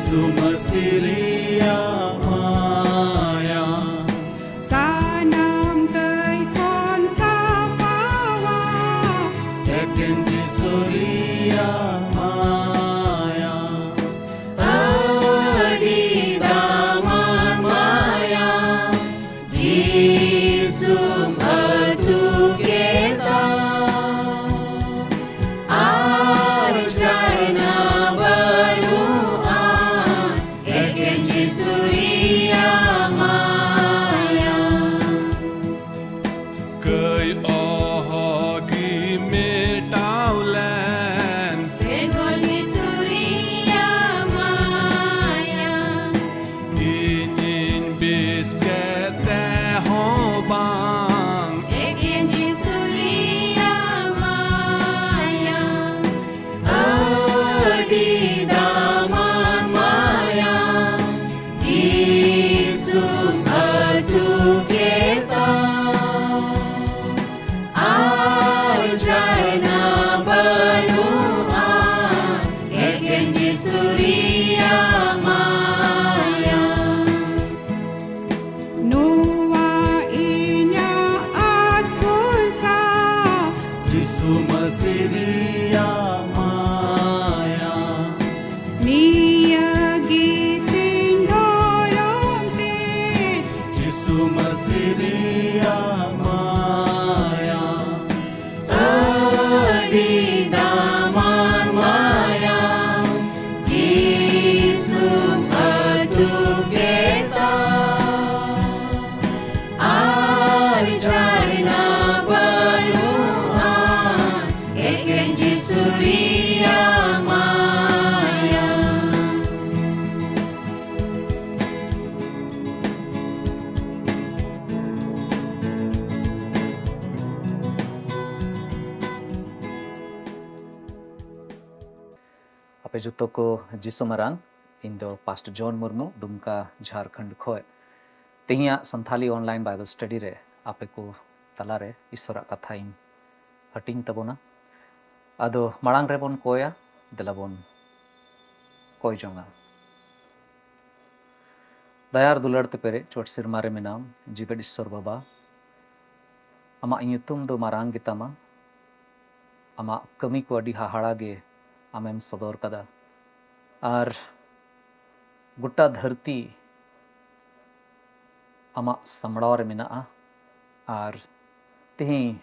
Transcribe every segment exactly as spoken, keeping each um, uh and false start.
ᱥᱩᱢᱟᱹᱥᱤᱨᱤᱭᱟ ᱢᱟᱭᱟ᱾ ᱥᱟᱱᱟᱢ ᱠᱟᱹᱭ ᱠᱷᱚᱱ ᱥᱟᱯᱷᱟᱣᱟ᱾ ᱮᱠᱮᱱ ᱡᱤᱥᱩᱨᱤᱭᱟ ᱢᱟᱭᱟ᱾ ᱟᱹᱰᱤ ᱫᱟᱢᱟᱱ ᱢᱟᱭᱟ᱾ ᱡᱤᱥᱩᱢ ᱟᱹᱛᱩ ᱠᱮᱫᱟ᱾ ᱟᱨ ᱡᱷᱟᱨᱱᱟ ᱵᱟᱹᱱᱩᱜᱼᱟ᱾ ᱮᱠᱮᱱ ᱡᱤᱥᱩ ᱨᱮᱭᱟᱜ ᱢᱟᱭᱟ᱾ ᱠᱟᱹᱭ ᱚᱦᱚ ᱜᱮ ᱢᱮᱴᱟᱣ ᱞᱮᱱ᱾ ᱵᱮᱜᱚᱨ ᱡᱤᱥᱩ ᱨᱮᱭᱟᱜ ᱢᱟᱭᱟ᱾ ᱤᱧᱤᱧ ᱵᱮᱥ ᱠᱮᱫ ᱛᱮᱦᱚᱸ ᱵᱟᱝ᱾ ᱮᱠᱮᱱ ᱡᱤᱥᱩ ᱨᱮᱭᱟᱜ ᱢᱟᱭᱟ᱾ ᱟᱹᱰᱤ ᱫᱟᱢᱟᱱ ᱢᱟᱭᱟ᱾ ᱡᱤᱥᱩᱢ ᱟᱹᱛᱩ ᱠᱮᱫᱟ᱾ ᱟᱨ ᱡᱷᱟᱨᱱᱟ ᱵᱟᱹᱱᱩᱜᱼᱟ᱾ ᱮᱠᱮᱱ ᱡᱤᱥᱩ ᱨᱮᱭᱟᱜ ᱢᱟᱭᱟ᱾ ᱱᱚᱣᱟ ᱤᱧᱟᱜ ᱟᱥ ᱵᱷᱚᱨᱥᱟ᱾ ᱡᱤᱥᱩ ᱢᱟᱹᱥᱤ ᱨᱮᱭᱟᱜ ᱢᱟᱭᱟ᱾ ᱱᱤᱭᱟᱹ ᱜᱮ ᱛᱤᱧ ᱫᱷᱚᱨᱚᱢ ᱛᱮ᱾ ᱡᱤᱥᱩ ᱢᱟᱹᱥᱤ ᱨᱮᱭᱟᱜ ᱢᱟᱭᱟ᱾ ᱟᱹᱰᱤ ᱫᱟᱢᱟᱱ ᱢᱟᱭᱟ᱾ ᱡᱤᱥᱩᱢ ᱟᱹᱛᱩ ᱠᱮᱫᱟ᱾ ᱟᱨ ᱡᱷᱟᱨᱱᱟ ᱵᱟᱹᱱᱩᱜᱼᱟ᱾ ᱮᱠᱮᱱ ᱡᱤᱥᱩ ᱨᱮᱭᱟᱜ ᱢᱟᱭᱟ᱾ ᱟᱯᱮ ᱡᱚᱛᱚ ᱠᱚ ᱡᱤᱥᱩ ᱢᱟᱨᱟᱝ᱾ ᱤᱧ ᱫᱚ ᱯᱟᱥᱴᱚᱨ ᱡᱚᱱ ᱢᱩᱨᱢᱩ, ᱫᱩᱢᱠᱟ, ᱡᱷᱟᱨᱠᱷᱚᱸᱰ ᱠᱷᱚᱡ᱾ ᱛᱮᱦᱮᱧᱟᱜ ᱥᱟᱱᱛᱷᱟᱞᱤ online Bible study ᱨᱮ ᱟᱯᱮ ᱠᱚ ᱛᱟᱞᱟᱨᱮ ᱤᱥᱚᱨᱟᱜ ᱠᱟᱛᱷᱟᱧ ᱦᱟᱹᱴᱤᱧ ᱛᱟᱵᱚᱱᱟ᱾ ᱟᱫᱚ ᱢᱟᱲᱟᱝ ᱨᱮᱵᱚᱱ ᱠᱚᱭᱟ, ᱫᱮᱞᱟ ᱵᱚᱱ ᱠᱚᱭ ᱡᱚᱝᱟ᱾ ᱫᱟᱭᱟ ᱟᱨ ᱫᱩᱞᱟᱹᱲ ᱛᱮ ᱯᱮᱨᱮᱡ ᱪᱚᱴ ᱥᱮᱨᱢᱟ ᱨᱮ ᱢᱮᱱᱟᱢ, ᱡᱤᱣᱮᱫ ᱤᱥᱥᱚᱨ ᱵᱟᱵᱟ, ᱟᱢᱟᱜ ᱧᱩᱛᱩᱢ ᱫᱚ ᱢᱟᱨᱟᱝ ᱜᱮᱛᱟᱢᱟ᱾ ᱟᱢᱟᱜ ᱠᱟᱹᱢᱤ ᱠᱚ ᱟᱹᱰᱤ ᱦᱟᱦᱟᱲᱟ ᱜᱮ ᱟᱢᱮᱢ ᱥᱚᱫᱚᱨ ᱠᱟᱫᱟ᱾ ᱟᱨ ᱜᱚᱴᱟ ᱫᱷᱟᱹᱨᱛᱤ ᱟᱢᱟᱜ ᱥᱟᱢᱲᱟᱣ ᱨᱮ ᱢᱮᱱᱟᱜᱼᱟ᱾ ᱟᱨ ᱛᱮᱦᱮᱧ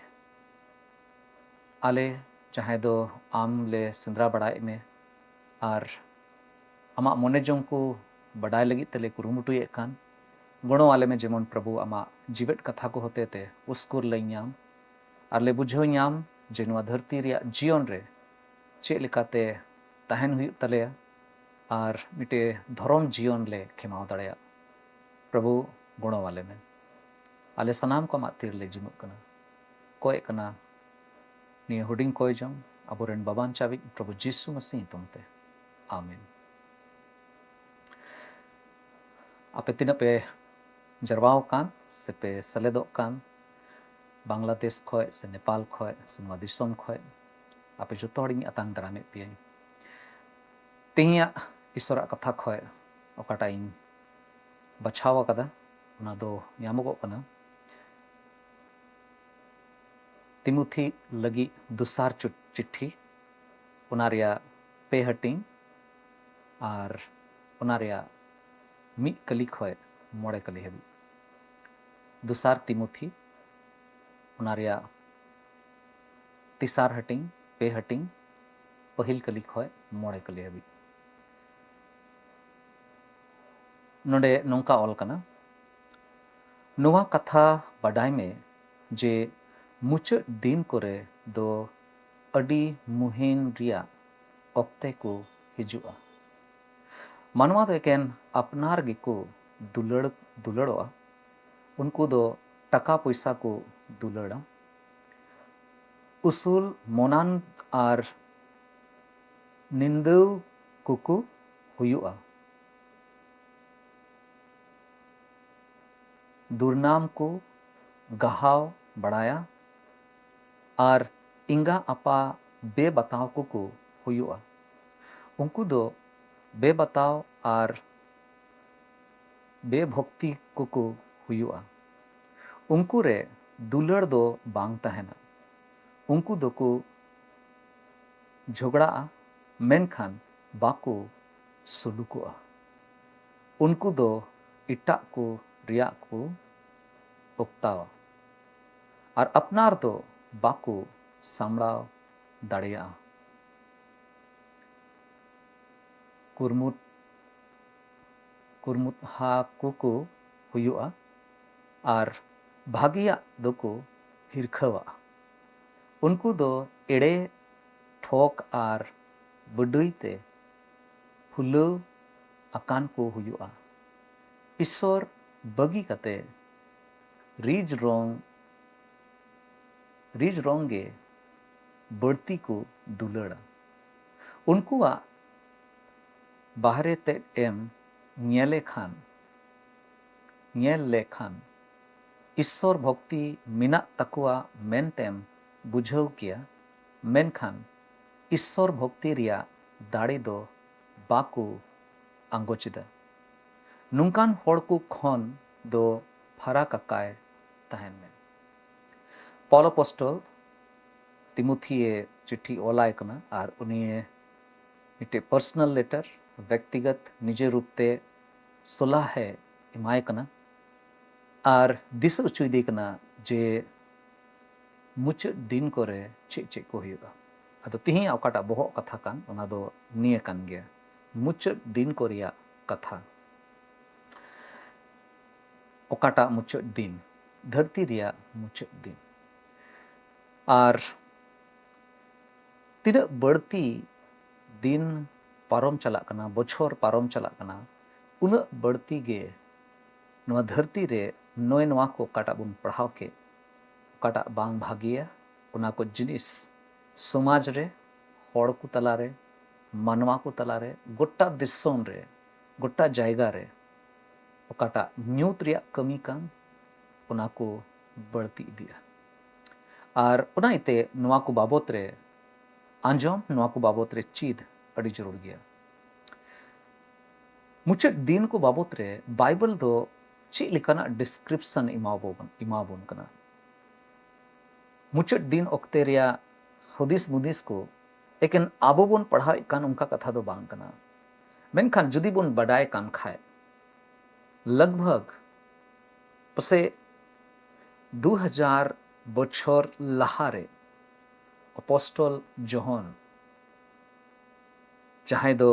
ᱟᱞᱮ ᱡᱟᱦᱟᱸᱭ ᱫᱚ ᱟᱢ ᱞᱮ ᱥᱮᱸᱫᱽᱨᱟ ᱵᱟᱲᱟᱭᱮᱫ ᱢᱮ ᱟᱨ ᱟᱢᱟᱜ ᱢᱚᱱᱮ ᱡᱚᱝ ᱠᱚ ᱵᱟᱰᱟᱭ ᱞᱟᱹᱜᱤᱫ ᱛᱮᱞᱮ ᱠᱩᱨᱩᱢᱩᱴᱩᱭᱮᱫ ᱠᱟᱱ, ᱜᱚᱲᱚ ᱟᱞᱮ ᱢᱮ ᱡᱮᱢᱚᱱ ᱯᱨᱚᱵᱷᱩ ᱟᱢᱟᱜ ᱡᱤᱣᱮᱫ ᱠᱟᱛᱷᱟ ᱠᱚ ᱦᱚᱛᱮ ᱛᱮ ᱩᱥᱠᱩᱨ ᱞᱮ ᱧᱟᱢ ᱟᱨ ᱞᱮ ᱵᱩᱡᱷᱟᱹᱣ ᱧᱟᱢ ᱡᱮ ᱱᱚᱣᱟ ᱫᱷᱟᱹᱨᱛᱤ ᱨᱮᱭᱟᱜ ᱡᱤᱭᱚᱱ ᱨᱮ ᱪᱮᱫ ᱞᱮᱠᱟᱛᱮ ᱛᱟᱦᱮᱱ ᱦᱩᱭᱩᱜ ᱛᱟᱞᱮᱭᱟ ᱟᱨ ᱢᱤᱫᱴᱮᱡ ᱫᱷᱚᱨᱚᱢ ᱡᱤᱭᱚᱱ ᱞᱮ ᱠᱷᱮᱢᱟᱣ ᱫᱟᱲᱮᱭᱟᱜ᱾ ᱯᱨᱚᱵᱷᱩ, ᱜᱚᱲᱚ ᱟᱞᱮ ᱢᱮ᱾ ᱟᱞᱮ ᱥᱟᱱᱟᱢ ᱠᱚ ᱟᱢᱟᱜ ᱛᱤ ᱨᱮᱞᱮ ᱡᱤᱢᱟᱹᱜ ᱠᱟᱱᱟ᱾ ᱠᱚᱭᱮᱜ ᱠᱟᱱᱟ ᱱᱤᱭᱟᱹ ᱦᱩᱰᱤᱧ ᱠᱚᱭ ᱡᱚᱝ ᱟᱵᱚᱨᱮᱱ ᱵᱟᱵᱟᱱ ᱪᱟᱵᱤᱡ ᱯᱨᱚᱵᱷᱩ ᱡᱤᱥᱩ ᱢᱟᱥᱤ ᱧᱩᱛᱩᱢ ᱛᱮ, ᱟᱢᱮᱱ᱾ ᱟᱯᱮ ᱛᱤᱱᱟᱹᱜ ᱯᱮ ᱡᱟᱨᱣᱟ ᱟᱠᱟᱱ ᱥᱮ ᱯᱮ ᱥᱮᱞᱮᱫᱚᱜ ᱠᱟᱱ, ᱵᱟᱝᱞᱟᱫᱮᱥ ᱠᱷᱚᱡ ᱥᱮ ᱱᱮᱯᱟᱞ ᱠᱷᱚᱡ ᱥᱮ ᱱᱚᱣᱟ ᱫᱤᱥᱚᱢ ᱠᱷᱚᱡ, ᱟᱯᱮ ᱡᱚᱛᱚ ᱦᱚᱲᱤᱧ ᱟᱛᱟᱝ ᱫᱟᱨᱟᱢᱮᱫ ᱯᱮᱭᱟᱹᱧ᱾ ᱛᱮᱦᱮᱧᱟᱜ ᱤᱥᱚᱨᱟᱜ ᱠᱟᱛᱷᱟ ᱠᱷᱚᱡ ᱚᱠᱟᱴᱟᱜ ᱤᱧ ᱵᱟᱪᱷᱟᱣ ᱟᱠᱟᱫᱟ, ᱚᱱᱟ ᱫᱚ ᱧᱟᱢᱚᱜᱚᱜ ᱠᱟᱱᱟ ᱛᱤᱢᱩᱛᱷᱤ ᱞᱟᱹᱜᱤᱫ ᱫᱚᱥᱟᱨ ᱪᱩ-, ᱪᱤᱴᱷᱤ, ᱚᱱᱟ ᱨᱮᱭᱟᱜ ᱯᱮ ᱦᱟᱹᱴᱤᱧ ᱟᱨ ᱚᱱᱟ ᱨᱮᱭᱟᱜ ᱢᱤᱫ ᱠᱟᱹᱞᱤ ᱠᱷᱚᱡ ᱢᱚᱬᱮ ᱠᱟᱹᱞᱤ ᱦᱟᱹᱵᱤᱡ᱾ ᱫᱚᱥᱟᱨ ᱛᱤᱢᱩᱛᱷᱤ, ᱚᱱᱟ ᱨᱮᱭᱟᱜ ᱛᱮᱥᱟᱨ ᱦᱟᱹᱴᱤᱧ, ᱯᱮ ᱦᱟᱹᱴᱤᱧ, ᱯᱟᱹᱦᱤᱞ ᱠᱟᱹᱞᱤ ᱠᱷᱚᱡ ᱢᱚᱬᱮ ᱠᱟᱹᱞᱤ ᱦᱟᱹᱵᱤᱡ᱾ ᱱᱚᱰᱮ ᱱᱚᱝᱠᱟ ᱚᱞ ᱠᱟᱱᱟ, ᱱᱚᱣᱟ ᱠᱟᱛᱷᱟ ᱵᱟᱰᱟᱭ ᱢᱮ ᱡᱮ ᱢᱩᱪᱟᱹᱫ ᱫᱤᱱ ᱠᱚᱨᱮ ᱫᱚ ᱟᱹᱰᱤ ᱢᱩᱦᱤᱱ ᱨᱮᱭᱟᱜ ᱚᱠᱛᱮ ᱠᱚ ᱦᱤᱡᱩᱜᱼᱟ᱾ ᱢᱟᱱᱣᱟ ᱫᱚ ᱮᱠᱮᱱ ᱟᱯᱱᱟᱨ ᱜᱮᱠᱚ ᱫᱩᱞᱟᱹᱲ, ᱫᱩᱞᱟᱹᱲᱚᱜᱼᱟ᱾ ᱩᱱᱠᱩ ᱫᱚ ᱴᱟᱠᱟ ᱯᱚᱭᱥᱟ ᱠᱚ ᱫᱩᱞᱟᱹᱲᱟ᱾ ᱩᱥᱩᱞ ᱢᱚᱱᱟᱱ ᱟᱨ ᱱᱤᱱᱫᱟᱹᱣ ᱠᱚᱠᱚ ᱦᱩᱭᱩᱜᱼᱟ᱾ ᱫᱩᱨᱱᱟᱢ ᱠᱚ ᱜᱟᱦᱟᱣ ᱵᱟᱲᱟᱭᱟ ᱟᱨ ᱮᱸᱜᱟ ᱟᱯᱟ ᱵᱮᱵᱟᱛᱟᱣ ᱠᱚᱠᱚ ᱦᱩᱭᱩᱜᱼᱟ᱾ ᱩᱱᱠᱩ ᱫᱚ ᱵᱮᱵᱟᱛᱟᱣ ᱟᱨ ᱵᱮᱵᱷᱚᱠᱛᱤ ᱠᱚᱠᱚ ᱦᱩᱭᱩᱜᱼᱟ᱾ ᱩᱱᱠᱩ ᱨᱮ ᱫᱩᱞᱟᱹᱲ ᱫᱚ ᱵᱟᱝ ᱛᱟᱦᱮᱱᱟ᱾ ᱩᱱᱠᱩ ᱫᱚᱠᱚ ᱡᱷᱚᱜᱽᱲᱟᱜᱼᱟ, ᱢᱮᱱᱠᱷᱟᱱ ᱵᱟᱠᱚ ᱥᱩᱞᱩᱠᱚᱜᱼᱟ᱾ ᱩᱱᱠᱩ ᱫᱚ ᱮᱴᱟᱜ ᱠᱚ ᱨᱮᱭᱟᱜ ᱠᱚ ᱚᱠᱛᱟᱣᱟ ᱟᱨ ᱟᱯᱱᱟᱨ ᱫᱚ ᱵᱟᱠᱚ ᱥᱟᱢᱲᱟᱣ ᱫᱟᱲᱮᱭᱟᱜᱼᱟ᱾ ᱠᱩᱨᱢᱩᱴ ᱠᱩᱨᱢᱩᱴᱦᱟ ᱠᱚᱠᱚ ᱦᱩᱭᱩᱜᱼᱟ ᱟᱨ ᱵᱷᱟᱹᱜᱤᱭᱟᱜ ᱫᱚᱠᱚ ᱦᱤᱨᱠᱷᱟᱹᱣᱟᱜᱼᱟ᱾ ᱩᱱᱠᱩ ᱫᱚ ᱮᱲᱮ, ᱴᱷᱚᱠ ᱟᱨ ᱵᱟᱹᱰᱟᱹᱭ ᱛᱮ ᱯᱷᱩᱞᱟᱹᱣ ᱟᱠᱟᱱ ᱠᱚ ᱦᱩᱭᱩᱜᱼᱟ᱾ ᱤᱥᱥᱚᱨ ᱵᱟᱹᱜᱤ ᱠᱟᱛᱮ ᱨᱤᱡ ᱨᱚᱝ ᱨᱤᱡ ᱨᱚᱝ ᱜᱮ ᱵᱟᱹᱲᱛᱤ ᱠᱚ ᱫᱩᱞᱟᱹᱲᱟ᱾ ᱩᱱᱠᱩᱣᱟᱜ ᱵᱟᱦᱨᱮ ᱛᱮᱫ ᱮᱢ ᱧᱮᱞᱮ ᱠᱷᱟᱱ ᱧᱮᱞ ᱞᱮᱠᱷᱟᱱ ᱤᱥᱥᱚᱨ ᱵᱷᱚᱠᱛᱤ ᱢᱮᱱᱟᱜ ᱛᱟᱠᱚᱣᱟ ᱢᱮᱱᱛᱮᱢ ᱵᱩᱡᱷᱟᱹᱣ ᱠᱮᱭᱟ, ᱢᱮᱱᱠᱷᱟᱱ ᱤᱥᱥᱚᱨ ᱵᱷᱚᱠᱛᱤ ᱨᱮᱭᱟᱜ ᱫᱟᱲᱮ ᱫᱚ ᱵᱟᱠᱚ ᱟᱸᱜᱚᱪ ᱮᱫᱟ᱾ ᱱᱚᱝᱠᱟᱱ ᱦᱚᱲ ᱠᱚ ᱠᱷᱚᱱ ᱫᱚ ᱯᱷᱟᱨᱟᱠ ᱟᱠᱟᱭ ᱛᱟᱦᱮᱱ ᱢᱮ᱾ ᱯᱚᱞ ᱟᱯᱚᱥᱴᱚᱞ ᱛᱤᱢᱳᱛᱷᱤ ᱮ ᱪᱤᱴᱷᱤ ᱚᱞᱟᱭ ᱠᱟᱱᱟ ᱟᱨ ᱩᱱᱤ ᱢᱤᱫᱴᱮᱡ ᱯᱟᱨᱥᱚᱱᱟᱞ ᱞᱮᱴᱟᱨ, ᱵᱮᱠᱛᱤᱜᱚᱛ ᱱᱤᱡᱮ ᱨᱩᱯ ᱛᱮ ᱥᱚᱞᱟᱦᱮ ᱮᱢᱟᱭ ᱠᱟᱱᱟ ᱟᱨ ᱫᱤᱥᱟᱹ ᱦᱚᱪᱚᱭᱮᱫᱮ ᱠᱟᱱᱟ ᱡᱮ ᱢᱩᱪᱟᱹᱫ ᱫᱤᱱ ᱠᱚᱨᱮ ᱪᱮᱫ ᱪᱮᱫ ᱠᱚ ᱦᱩᱭᱩᱜᱼᱟ᱾ ᱟᱫᱚ ᱛᱤᱦᱤᱧᱟᱜ ᱚᱠᱟᱴᱟᱜ ᱵᱚᱦᱚᱜ ᱠᱟᱛᱷᱟ ᱠᱟᱱ, ᱚᱱᱟ ᱫᱚ ᱱᱤᱭᱟᱹ ᱠᱟᱱ ᱜᱮᱭᱟ, ᱢᱩᱪᱟᱹᱫ ᱫᱤᱱ ᱠᱚ ᱨᱮᱭᱟᱜ ᱠᱟᱛᱷᱟ᱾ ᱚᱠᱟᱴᱟᱜ ᱢᱩᱪᱟᱹᱫ ᱫᱤᱱ? ᱫᱷᱟᱹᱨᱛᱤ ᱨᱮᱭᱟᱜ ᱢᱩᱪᱟᱹᱫ ᱫᱤᱱ᱾ ᱟᱨ ᱛᱤᱱᱟᱹᱜ ᱵᱟᱹᱲᱛᱤ ᱫᱤᱱ ᱯᱟᱨᱚᱢ ᱪᱟᱞᱟᱜ ᱠᱟᱱᱟ, ᱵᱚᱪᱷᱚᱨ ᱯᱟᱨᱚᱢ ᱪᱟᱞᱟᱜ ᱠᱟᱱᱟ, ᱩᱱᱟᱹᱜ ᱵᱟᱹᱲᱛᱤ ᱜᱮ ᱱᱚᱣᱟ ᱫᱷᱟᱹᱨᱛᱤ ᱨᱮ ᱱᱚᱜᱼᱚᱭ ᱱᱚᱣᱟ ᱠᱚ ᱚᱠᱟᱴᱟᱜ ᱵᱚᱱ ᱯᱟᱲᱦᱟᱣ ᱠᱮᱫ, ᱚᱠᱟᱴᱟᱜ ᱵᱟᱝ ᱵᱷᱟᱜᱮᱭᱟ, ᱚᱱᱟ ᱠᱚ ᱡᱤᱱᱤᱥ ᱥᱚᱢᱟᱡᱽ ᱨᱮ, ᱦᱚᱲ ᱠᱚ ᱛᱟᱞᱟᱨᱮ, ᱢᱟᱱᱣᱟ ᱠᱚ ᱛᱟᱞᱟᱨᱮ, ᱜᱚᱴᱟ ᱫᱤᱥᱚᱢ ᱨᱮ, ᱜᱚᱴᱟ ᱡᱟᱭᱜᱟ ᱨᱮ ᱚᱠᱟᱴᱟᱜ ᱧᱩᱛ ᱨᱮᱭᱟᱜ ᱠᱟᱹᱢᱤ ᱠᱟᱱ, ᱚᱱᱟ ᱠᱚ ᱵᱟᱹᱲᱛᱤ ᱤᱫᱤᱜᱼᱟ᱾ ᱟᱨ ᱚᱱᱟ ᱤᱭᱟᱹᱛᱮ ᱱᱚᱣᱟ ᱠᱚ ᱵᱟᱵᱚᱛ ᱨᱮ ᱟᱸᱡᱚᱢ, ᱱᱚᱣᱟ ᱠᱚ ᱵᱟᱵᱚᱛ ᱨᱮ ᱪᱮᱫ ᱟᱹᱰᱤ ᱡᱟᱹᱨᱩᱲ ᱜᱮᱭᱟ᱾ ᱢᱩᱪᱟᱹᱫ ᱫᱤᱱ ᱠᱚ ᱵᱟᱵᱚᱛ ᱨᱮ ᱵᱟᱭᱵᱮᱞ ᱫᱚ ᱪᱮᱫ ᱞᱮᱠᱟᱱᱟᱜ ᱰᱤᱥᱠᱨᱤᱯᱥᱚᱱ ᱮᱢᱟᱵᱚᱱ ᱮᱢᱟᱵᱚᱱ ᱠᱟᱱᱟ? ᱢᱩᱪᱟᱹᱫ ᱫᱤᱱ ᱚᱠᱛᱮ ᱨᱮᱭᱟᱜ ᱦᱩᱫᱤᱥ ᱢᱩᱫᱤᱥ ᱠᱚ ᱮᱠᱮᱱ ᱟᱵᱚ ᱵᱚᱱ ᱯᱟᱲᱦᱟᱣᱮᱫ ᱠᱟᱱ ᱚᱱᱠᱟ ᱠᱟᱛᱷᱟ ᱫᱚ ᱵᱟᱝ ᱠᱟᱱᱟ᱾ ᱢᱮᱱᱠᱷᱟᱱ ᱡᱩᱫᱤ ᱵᱚᱱ ᱵᱟᱰᱟᱭ ᱠᱟᱱ ᱠᱷᱟᱡ, ᱞᱟᱜᱽᱵᱷᱟᱜᱽ ᱯᱟᱥᱮ ᱫᱩ ᱦᱟᱡᱟᱨ ᱵᱚᱪᱷᱚᱨ ᱞᱟᱦᱟᱨᱮ ᱟᱯᱚᱥᱴᱚᱞ ᱡᱚᱦᱚᱱ, ᱡᱟᱦᱟᱸᱭ ᱫᱚ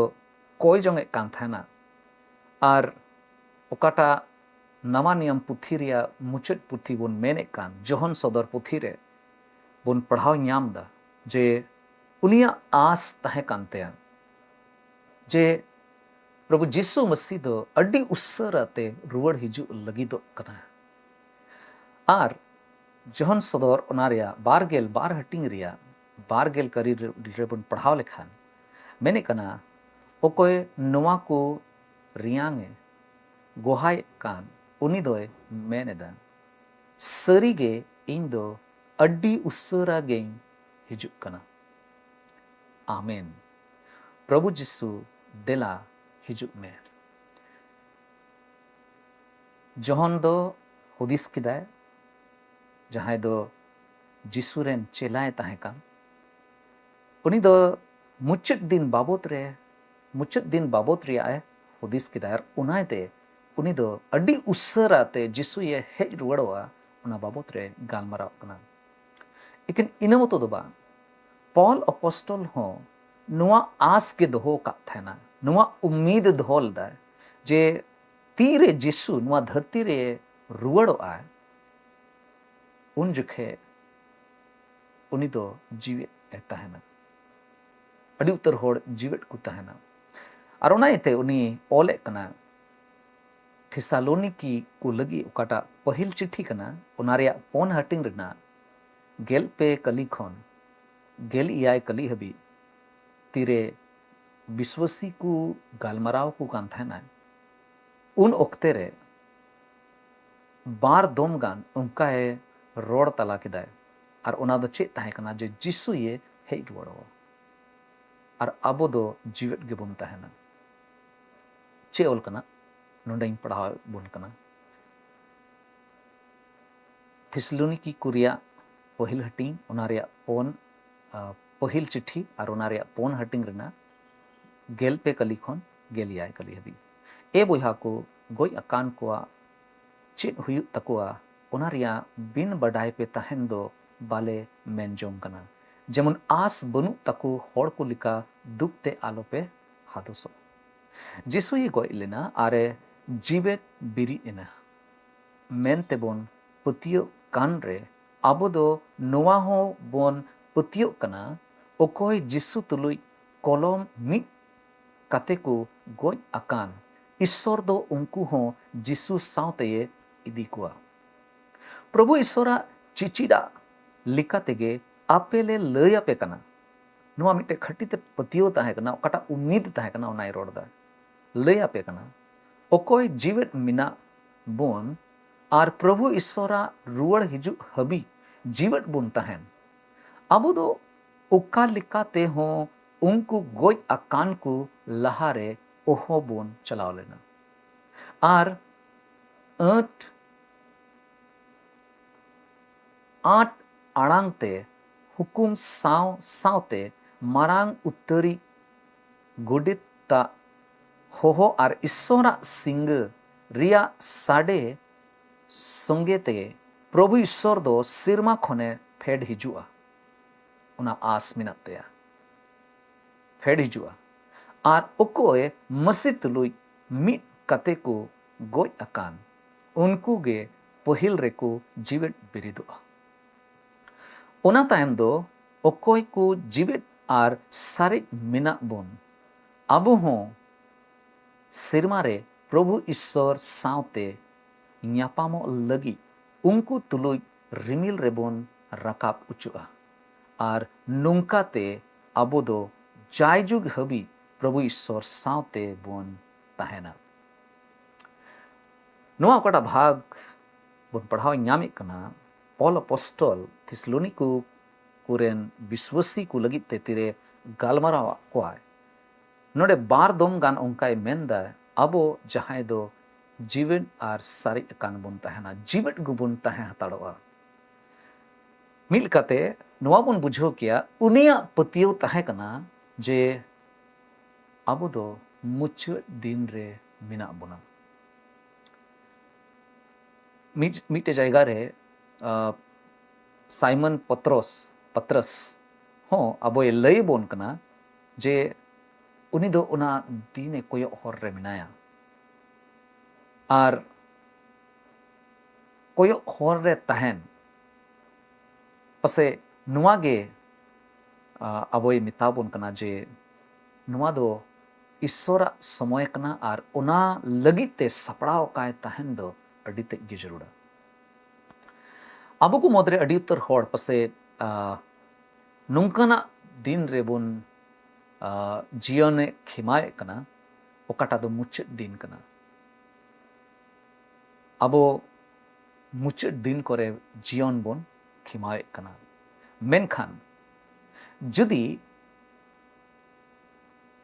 ᱠᱚᱭ ᱡᱚᱝᱮᱫ ᱠᱟᱱ ᱛᱟᱦᱮᱱᱟ, ᱟᱨ ᱚᱠᱟᱴᱟᱜ ᱱᱟᱣᱟ ᱱᱤᱭᱚᱢ ᱯᱩᱛᱷᱤ ᱨᱮᱭᱟᱜ ᱢᱩᱪᱟᱹᱫ ᱯᱩᱛᱷᱤ ᱵᱚᱱ ᱢᱮᱱᱮᱫ ᱠᱟᱱ ᱡᱚᱦᱚᱱ ᱥᱚᱫᱚᱨ ᱯᱩᱛᱷᱤ ᱨᱮ ᱵᱚᱱ ᱯᱟᱲᱦᱟᱣ ᱧᱟᱢ ᱮᱫᱟ ᱡᱮ ᱩᱱᱤᱭᱟᱜ ᱟᱸᱥ ᱛᱟᱦᱮᱸ ᱠᱟᱱ ᱛᱟᱭᱟ ᱡᱮ ᱯᱨᱚᱵᱷᱩ ᱡᱤᱥᱩ ᱢᱟᱹᱥᱤ ᱫᱚ ᱟᱹᱰᱤ ᱩᱥᱟᱹᱨᱟ ᱛᱮ ᱨᱩᱣᱟᱹᱲ ᱦᱤᱡᱩᱜ ᱞᱟᱹᱜᱤᱫᱚᱜ ᱠᱟᱱᱟ᱾ ᱟᱨ ᱡᱚᱦᱚᱱ ᱥᱚᱫᱚᱨ ᱚᱱᱟ ᱨᱮᱭᱟᱜ ᱵᱟᱨ ᱜᱮᱞ ᱵᱟᱨ ᱦᱟᱹᱴᱤᱧ ᱨᱮᱭᱟᱜ ᱵᱟᱨ ᱜᱮᱞ ᱠᱟᱹᱨᱤ ᱨᱮ, ᱨᱮᱵᱚᱱ ᱯᱟᱲᱦᱟᱣ ᱞᱮᱠᱷᱟᱱ ᱢᱮᱱᱮᱫ ᱠᱟᱱᱟ, ᱚᱠᱚᱭ ᱱᱚᱣᱟ ᱠᱚ ᱨᱮᱭᱟᱝ ᱮ ᱜᱚᱦᱟᱭᱮᱫ ᱠᱟᱱ, ᱩᱱᱤ ᱫᱚᱭ ᱢᱮᱱ ᱮᱫᱟ, ᱥᱟᱹᱨᱤᱜᱮ ᱤᱧ ᱫᱚ ᱟᱹᱰᱤ ᱩᱥᱟᱹᱨᱟ ᱜᱮᱧ ᱦᱤᱡᱩᱜ ᱠᱟᱱᱟ᱾ ᱟᱢᱮᱱ᱾ ᱯᱨᱚᱵᱷᱩ ᱡᱤᱥᱩ, ᱫᱮᱞᱟ ᱦᱤᱡᱩᱜ ᱢᱮ᱾ ᱡᱚᱦᱚᱱ ᱫᱚ ᱦᱩᱫᱤᱥ ᱠᱮᱫᱟᱭ, ᱡᱟᱦᱟᱸᱭ ᱫᱚ ᱡᱤᱥᱩ ᱨᱮᱱ ᱪᱮᱞᱟᱭ ᱛᱟᱦᱮᱸ ᱠᱟᱱ, ᱩᱱᱤ ᱫᱚ ᱢᱩᱪᱟᱹᱫ ᱫᱤᱱ ᱵᱟᱵᱚᱛ ᱨᱮ, ᱢᱩᱪᱟᱹᱫ ᱫᱤᱱ ᱵᱟᱵᱚᱛ ᱨᱮᱭᱟᱜ ᱮ ᱦᱩᱫᱤᱥ ᱠᱮᱫᱟ, ᱟᱨ ᱚᱱᱟᱛᱮ ᱩᱱᱤ ᱫᱚ ᱟᱹᱰᱤ ᱩᱥᱟᱹᱨᱟ ᱛᱮ ᱡᱤᱥᱩᱭᱮ ᱦᱮᱡ ᱨᱩᱣᱟᱹᱲᱚᱜᱼᱟ, ᱚᱱᱟ ᱵᱟᱵᱚᱛ ᱨᱮ ᱜᱟᱞᱢᱟᱨᱟᱣ ᱠᱟᱱᱟ᱾ ᱮᱠᱮᱱ ᱤᱱᱟᱹ ᱢᱚᱛᱚ ᱫᱚ ᱵᱟᱝ, ᱯᱚᱞ ᱟᱯᱚᱥᱴᱚᱞ ᱦᱚᱸ ᱱᱚᱣᱟ ᱟᱸᱥ ᱜᱮ ᱫᱚᱦᱚ ᱟᱠᱟᱫ ᱛᱟᱦᱮᱱᱟ, ᱱᱚᱣᱟ ᱩᱢᱤᱫ ᱫᱚᱦᱚ ᱞᱮᱫᱟᱭ ᱡᱮ ᱛᱤᱨᱮ ᱡᱤᱥᱩ ᱱᱚᱣᱟ ᱫᱷᱟᱹᱨᱛᱤ ᱨᱮ ᱨᱩᱣᱟᱹᱲᱚᱜᱼᱟᱭ, ᱩᱱ ᱡᱚᱠᱷᱮᱡ ᱩᱱᱤ ᱫᱚ ᱡᱤᱣᱮᱫ ᱮ ᱛᱟᱦᱮᱱᱟ᱾ ᱟᱹᱰᱤ ᱩᱛᱟᱹᱨ ᱦᱚᱲ ᱡᱤᱣᱮᱫ ᱠᱚ ᱛᱟᱦᱮᱱᱟ᱾ ᱟᱨ ᱚᱱᱟ ᱤᱭᱟᱹᱛᱮ ᱩᱱᱤ ᱚᱞᱮᱫ ᱠᱟᱱᱟ, ᱛᱷᱮᱥᱟᱞᱳᱱᱤᱠᱤ ᱠᱚ ᱞᱟᱹᱜᱤᱫ ᱚᱠᱟᱴᱟᱜ ᱯᱟᱹᱦᱤᱞ ᱪᱤᱴᱷᱤ ᱠᱟᱱᱟ, ᱚᱱᱟ ᱨᱮᱭᱟᱜ ᱯᱩᱱ ᱦᱟᱹᱴᱤᱧ ᱨᱮᱱᱟᱜ ᱜᱮᱞ ᱯᱮ ᱠᱟᱹᱞᱤ ᱠᱷᱚᱱ ᱜᱮᱞ ᱮᱭᱟᱭ ᱠᱟᱹᱞᱤ ᱦᱟᱹᱵᱤᱡ ᱛᱤᱨᱮ ᱵᱤᱥᱣᱟᱹᱥᱤ ᱠᱚ ᱜᱟᱞᱢᱟᱨᱟᱣ ᱠᱚ ᱠᱟᱱ ᱛᱟᱦᱮᱱᱟ, ᱩᱱ ᱚᱠᱛᱮ ᱨᱮ ᱵᱟᱨ ᱫᱚᱢ ᱜᱟᱱ ᱚᱱᱠᱟᱭ ᱨᱚᱲ ᱛᱟᱞᱟ ᱠᱮᱫᱟᱭ᱾ ᱟᱨ ᱚᱱᱟ ᱫᱚ ᱪᱮᱫ ᱛᱟᱦᱮᱸ ᱠᱟᱱᱟ? ᱡᱮ ᱡᱤᱥᱩᱭᱮ ᱦᱮᱡ ᱨᱩᱣᱟᱹᱲᱚᱜᱼᱟ ᱟᱨ ᱟᱵᱚ ᱫᱚ ᱡᱤᱣᱮᱫ ᱜᱮᱵᱚᱱ ᱛᱟᱦᱮᱱᱟ᱾ ᱪᱮᱫ ᱚᱞ ᱠᱟᱱᱟ? ᱱᱚᱰᱮᱧ ᱯᱟᱲᱦᱟᱣ ᱵᱚᱱ ᱠᱟᱱᱟ᱾ ᱛᱷᱮᱥᱞᱳᱱᱤᱠᱤ ᱠᱚ ᱨᱮᱭᱟᱜ ᱯᱟᱹᱦᱤᱞ ᱦᱟᱹᱴᱤᱧ, ᱚᱱᱟ ᱨᱮᱭᱟᱜ ᱯᱩᱱ, ᱟ, ᱯᱟᱹᱦᱤᱞ ᱪᱤᱴᱷᱤ ᱟᱨ ᱚᱱᱟ ᱨᱮᱭᱟᱜ ᱯᱩᱱ ᱦᱟᱹᱴᱤᱧ ᱨᱮᱱᱟᱜ ᱜᱮᱞ ᱯᱮ ᱠᱟᱹᱞᱤ ᱠᱷᱚᱱ ᱜᱮᱞ ᱮᱭᱟᱭ ᱠᱟᱹᱞᱤ ᱦᱟᱹᱵᱤᱡ᱾ ᱮ ᱵᱚᱭᱦᱟ ᱠᱚ, ᱜᱚᱡ ᱟᱠᱟᱱ ᱠᱚᱣᱟᱜ ᱪᱮᱫ ᱦᱩᱭᱩᱜ ᱛᱟᱠᱚᱣᱟ, ᱚᱱᱟ ᱨᱮᱭᱟᱜ ᱵᱤᱱ ᱵᱟᱰᱟᱭ ᱯᱮ ᱛᱟᱦᱮᱱ ᱫᱚ ᱵᱟᱞᱮ ᱢᱮᱱ ᱡᱚᱝ ᱠᱟᱱᱟ, ᱡᱮᱢᱚᱱ ᱟᱸᱥ ᱵᱟᱹᱱᱩᱜ ᱛᱟᱠᱚ ᱦᱚᱲ ᱠᱚ ᱞᱮᱠᱟ ᱫᱩᱠ ᱛᱮ ᱟᱞᱚᱯᱮ ᱦᱟᱫᱚᱥᱚᱜ᱾ ᱡᱤᱥᱩᱭ ᱜᱚᱡ ᱞᱮᱱᱟ ᱟᱨᱮ ᱡᱤᱣᱮᱫ ᱵᱮᱨᱮᱫ ᱮᱱᱟ ᱢᱮᱱᱛᱮ ᱵᱚᱱ ᱯᱟᱹᱛᱭᱟᱹᱜ ᱠᱟᱱ ᱨᱮ, ᱟᱵᱚ ᱫᱚ ᱱᱚᱣᱟ ᱦᱚᱸ ᱵᱚᱱ ᱯᱟᱹᱛᱭᱟᱹᱜ ᱠᱟᱱᱟ, ᱚᱠᱚᱭ ᱡᱤᱥᱩ ᱛᱩᱞᱩᱡ ᱠᱚᱞᱚᱢ ᱢᱤᱫ ᱠᱟᱛᱮ ᱠᱚ ᱜᱚᱡ ᱟᱠᱟᱱ, ᱤᱥᱥᱚᱨ ᱫᱚ ᱩᱱᱠᱩ ᱦᱚᱸ ᱡᱤᱥᱩ ᱥᱟᱶᱛᱮᱭᱮ ᱤᱫᱤ ᱠᱚᱣᱟ᱾ ᱯᱨᱚᱵᱷᱩ ᱤᱥᱥᱚᱨᱟᱜ ᱪᱤᱪᱤᱫᱟᱜ ᱞᱮᱠᱟ ᱛᱮᱜᱮ ᱟᱯᱮ ᱞᱮ ᱞᱟᱹᱭ ᱟᱯᱮ ᱠᱟᱱᱟ᱾ ᱱᱚᱣᱟ ᱢᱤᱫᱴᱮᱡ ᱠᱷᱟᱹᱴᱤ ᱛᱮ ᱯᱟᱹᱛᱭᱟᱹᱣ ᱛᱟᱦᱮᱸ ᱠᱟᱱᱟ, ᱚᱠᱟᱴᱟᱜ ᱩᱢᱤᱫ ᱛᱟᱦᱮᱸ ᱠᱟᱱᱟ, ᱚᱱᱟᱭ ᱨᱚᱲ ᱮᱫᱟ᱾ ᱞᱟᱹᱭ ᱟᱯᱮ ᱠᱟᱱᱟ, ᱚᱠᱚᱭ ᱡᱤᱣᱮᱫ ᱢᱮᱱᱟᱜ ᱵᱚᱱ ᱟᱨ ᱯᱨᱚᱵᱷᱩ ᱤᱥᱥᱚᱨᱟᱜ ᱨᱩᱣᱟᱹᱲ ᱦᱤᱡᱩᱜ ᱦᱟᱹᱵᱤᱡ ᱡᱤᱣᱮᱫ ᱵᱚᱱ ᱛᱟᱦᱮᱱ, ᱟᱵᱚ ᱫᱚ ᱚᱠᱟ ᱞᱮᱠᱟ ᱛᱮᱦᱚᱸ ᱩᱱᱠᱩ ᱜᱚᱡ ᱟᱠᱟᱱ ᱠᱚ ᱞᱟᱦᱟᱨᱮ ᱚᱦᱚ ᱵᱚᱱ ᱪᱟᱞᱟᱣ ᱞᱮᱱᱟ᱾ ᱟᱨ ᱟᱹᱴ ᱟᱸᱴ ᱟᱲᱟᱝ ᱛᱮ ᱦᱩᱠᱩᱢ ᱥᱟᱶ ᱥᱟᱶᱛᱮ ᱢᱟᱨᱟᱝ ᱩᱛᱟᱹᱨᱤᱡ ᱜᱚᱰᱮᱛᱟᱜ ᱦᱚᱦᱚ ᱟᱨ ᱤᱥᱥᱚᱨᱟᱜ ᱥᱤᱸᱜᱟᱹ ᱨᱮᱭᱟᱜ ᱥᱟᱰᱮ ᱥᱚᱸᱜᱮ ᱛᱮ ᱯᱨᱚᱵᱷᱩ ᱤᱥᱥᱚᱨ ᱫᱚ ᱥᱮᱨᱢᱟ ᱠᱷᱚᱱᱮ ᱯᱷᱮᱰ ᱦᱤᱡᱩᱜᱼᱟ᱾ ᱚᱱᱟ ᱟᱸᱥ ᱢᱮᱱᱟᱜ ᱛᱟᱭᱟ᱾ ᱯᱷᱮᱰ ᱦᱤᱡᱩᱜᱼᱟ᱾ ᱟᱨ ᱚᱠᱚᱭ ᱢᱟᱹᱥᱤ ᱛᱩᱞᱩᱡ ᱢᱤᱫ ᱠᱟᱛᱮ ᱠᱚ ᱜᱚᱡ ᱟᱠᱟᱱ, ᱩᱱᱠᱩ ᱜᱮ ᱯᱟᱹᱦᱤᱞ ᱨᱮᱠᱚ ᱡᱤᱣᱮᱫ ᱵᱮᱨᱮᱫᱚᱜᱼᱟ᱾ ᱚᱱᱟ ᱛᱟᱭᱚᱢ ᱫᱚ ᱚᱠᱚᱭ ᱠᱚ ᱡᱤᱣᱮᱫ ᱟᱨ ᱥᱟᱨᱮᱡ ᱢᱮᱱᱟᱜ ᱵᱚᱱ, ᱟᱵᱚ ᱦᱚᱸ ᱥᱮᱨᱢᱟ ᱨᱮ ᱯᱨᱚᱵᱷᱩ ᱤᱥᱥᱚᱨ ᱥᱟᱶᱛᱮ ᱧᱟᱯᱟᱢᱚᱜ ᱞᱟᱹᱜᱤᱫ ᱩᱱᱠᱩ ᱛᱩᱞᱩᱡ ᱨᱤᱢᱤᱞ ᱨᱮᱵᱚᱱ ᱨᱟᱠᱟᱵ ᱚᱪᱚᱜᱼᱟ᱾ ᱟᱨ ᱱᱚᱝᱠᱟ ᱛᱮ ᱟᱵᱚ ᱫᱚ ᱡᱟᱭᱡᱩᱜᱽ ᱦᱟᱹᱵᱤᱡ ᱯᱨᱚᱵᱷᱩ ᱤᱥᱥᱚᱨ ᱥᱟᱶᱛᱮ ᱵᱚᱱ ᱛᱟᱦᱮᱱᱟ᱾ ᱱᱚᱣᱟ ᱚᱠᱟᱴᱟᱜ ᱵᱷᱟᱜᱽ ᱵᱚᱱ ᱯᱟᱲᱦᱟᱣ ᱧᱟᱢᱮᱫ ᱠᱟᱱᱟ, ᱯᱚᱞ ᱟᱯᱚᱥᱴᱚᱞ ᱛᱷᱮᱥᱞᱳᱱᱤᱠᱩ ᱠᱚᱨᱮᱱ ᱵᱤᱥᱣᱟᱹᱥᱤ ᱠᱚ ᱞᱟᱹᱜᱤᱫ ᱛᱮ ᱛᱤᱨᱮ ᱜᱟᱞᱢᱟᱨᱟᱣ ᱟᱫ ᱠᱚᱣᱟᱭ, ᱱᱚᱰᱮ ᱵᱟᱨ ᱫᱚᱢ ᱜᱟᱱ ᱚᱱᱠᱟᱭ ᱢᱮᱱᱫᱟ, ᱟᱵᱚ ᱡᱟᱦᱟᱸᱭ ᱫᱚ ᱡᱤᱣᱮᱫ ᱟᱨ ᱥᱟᱨᱮᱡ ᱟᱠᱟᱱ ᱵᱚᱱ ᱛᱟᱦᱮᱱᱟ, ᱡᱤᱣᱮᱫ ᱜᱮᱵᱚᱱ ᱛᱟᱦᱮᱸ ᱦᱟᱛᱟᱲᱚᱜᱼᱟ᱾ ᱢᱤᱫ ᱞᱮᱠᱟᱛᱮ ᱱᱚᱣᱟ ᱵᱚᱱ ᱵᱩᱡᱷᱟᱹᱣ ᱠᱮᱭᱟ, ᱩᱱᱤᱭᱟᱜ ᱯᱟᱹᱛᱭᱟᱹᱣ ᱛᱟᱦᱮᱸ ᱠᱟᱱᱟ ᱡᱮ ᱟᱵᱚ ᱫᱚ ᱢᱩᱪᱟᱹᱫ ᱫᱤᱱ ᱨᱮ ᱢᱮᱱᱟᱜ ᱵᱚᱱᱟ᱾ ᱢᱤᱫ ᱢᱤᱫᱴᱮᱡ ᱡᱟᱭᱜᱟ ᱨᱮ ᱥᱟᱭᱢᱚᱱ ᱯᱚᱛᱨᱚᱥ ᱯᱚᱛᱨᱚᱥ ᱦᱚᱸ ᱟᱵᱚᱭ ᱞᱟᱹᱭ ᱵᱚᱱ ᱠᱟᱱᱟ ᱡᱮ ᱩᱱᱤ ᱫᱚ ᱚᱱᱟ ᱫᱤᱱᱮ ᱠᱚᱭᱚᱜ ᱦᱚᱨ ᱨᱮ ᱢᱮᱱᱟᱭᱟ᱾ ᱟᱨ ᱠᱚᱭᱚᱜ ᱦᱚᱨ ᱨᱮ ᱛᱟᱦᱮᱱ ᱯᱟᱥᱮ ᱱᱚᱣᱟ ᱜᱮ ᱟᱵᱚᱭ ᱢᱮᱛᱟ ᱵᱚᱱ ᱠᱟᱱᱟ ᱡᱮ ᱱᱚᱣᱟ ᱫᱚ ᱤᱥᱥᱚᱨᱟᱜ ᱥᱚᱢᱚᱭ ᱠᱟᱱᱟ ᱟᱨ ᱚᱱᱟ ᱞᱟᱹᱜᱤᱫ ᱛᱮ ᱥᱟᱯᱲᱟᱣ ᱟᱠᱟᱭ ᱛᱟᱦᱮᱱ ᱫᱚ ᱟᱹᱰᱤ ᱛᱮᱫ ᱜᱮ ᱡᱟᱹᱨᱩᱲᱟ᱾ ᱟᱵᱚ ᱠᱚ ᱢᱩᱫᱽᱨᱮ ᱟᱹᱰᱤ ᱩᱛᱟᱹᱨ ᱦᱚᱲ ᱯᱟᱥᱮ ᱱᱚᱝᱠᱟᱱᱟᱜ ᱫᱤᱱ ᱨᱮᱵᱚᱱ ᱡᱤᱭᱚᱱᱮ ᱠᱷᱮᱢᱟᱣᱮᱫ ᱠᱟᱱᱟ, ᱚᱠᱟᱴᱟᱜ ᱫᱚ ᱢᱩᱪᱟᱹᱫ ᱫᱤᱱ ᱠᱟᱱᱟ᱾ ᱟᱵᱚ ᱢᱩᱪᱟᱹᱫ ᱫᱤᱱ ᱠᱚᱨᱮ ᱡᱤᱭᱚᱱ ᱵᱚᱱ ᱠᱷᱮᱢᱟᱣᱮᱫ ᱠᱟᱱᱟ᱾ ᱢᱮᱱᱠᱷᱟᱱ ᱡᱩᱫᱤ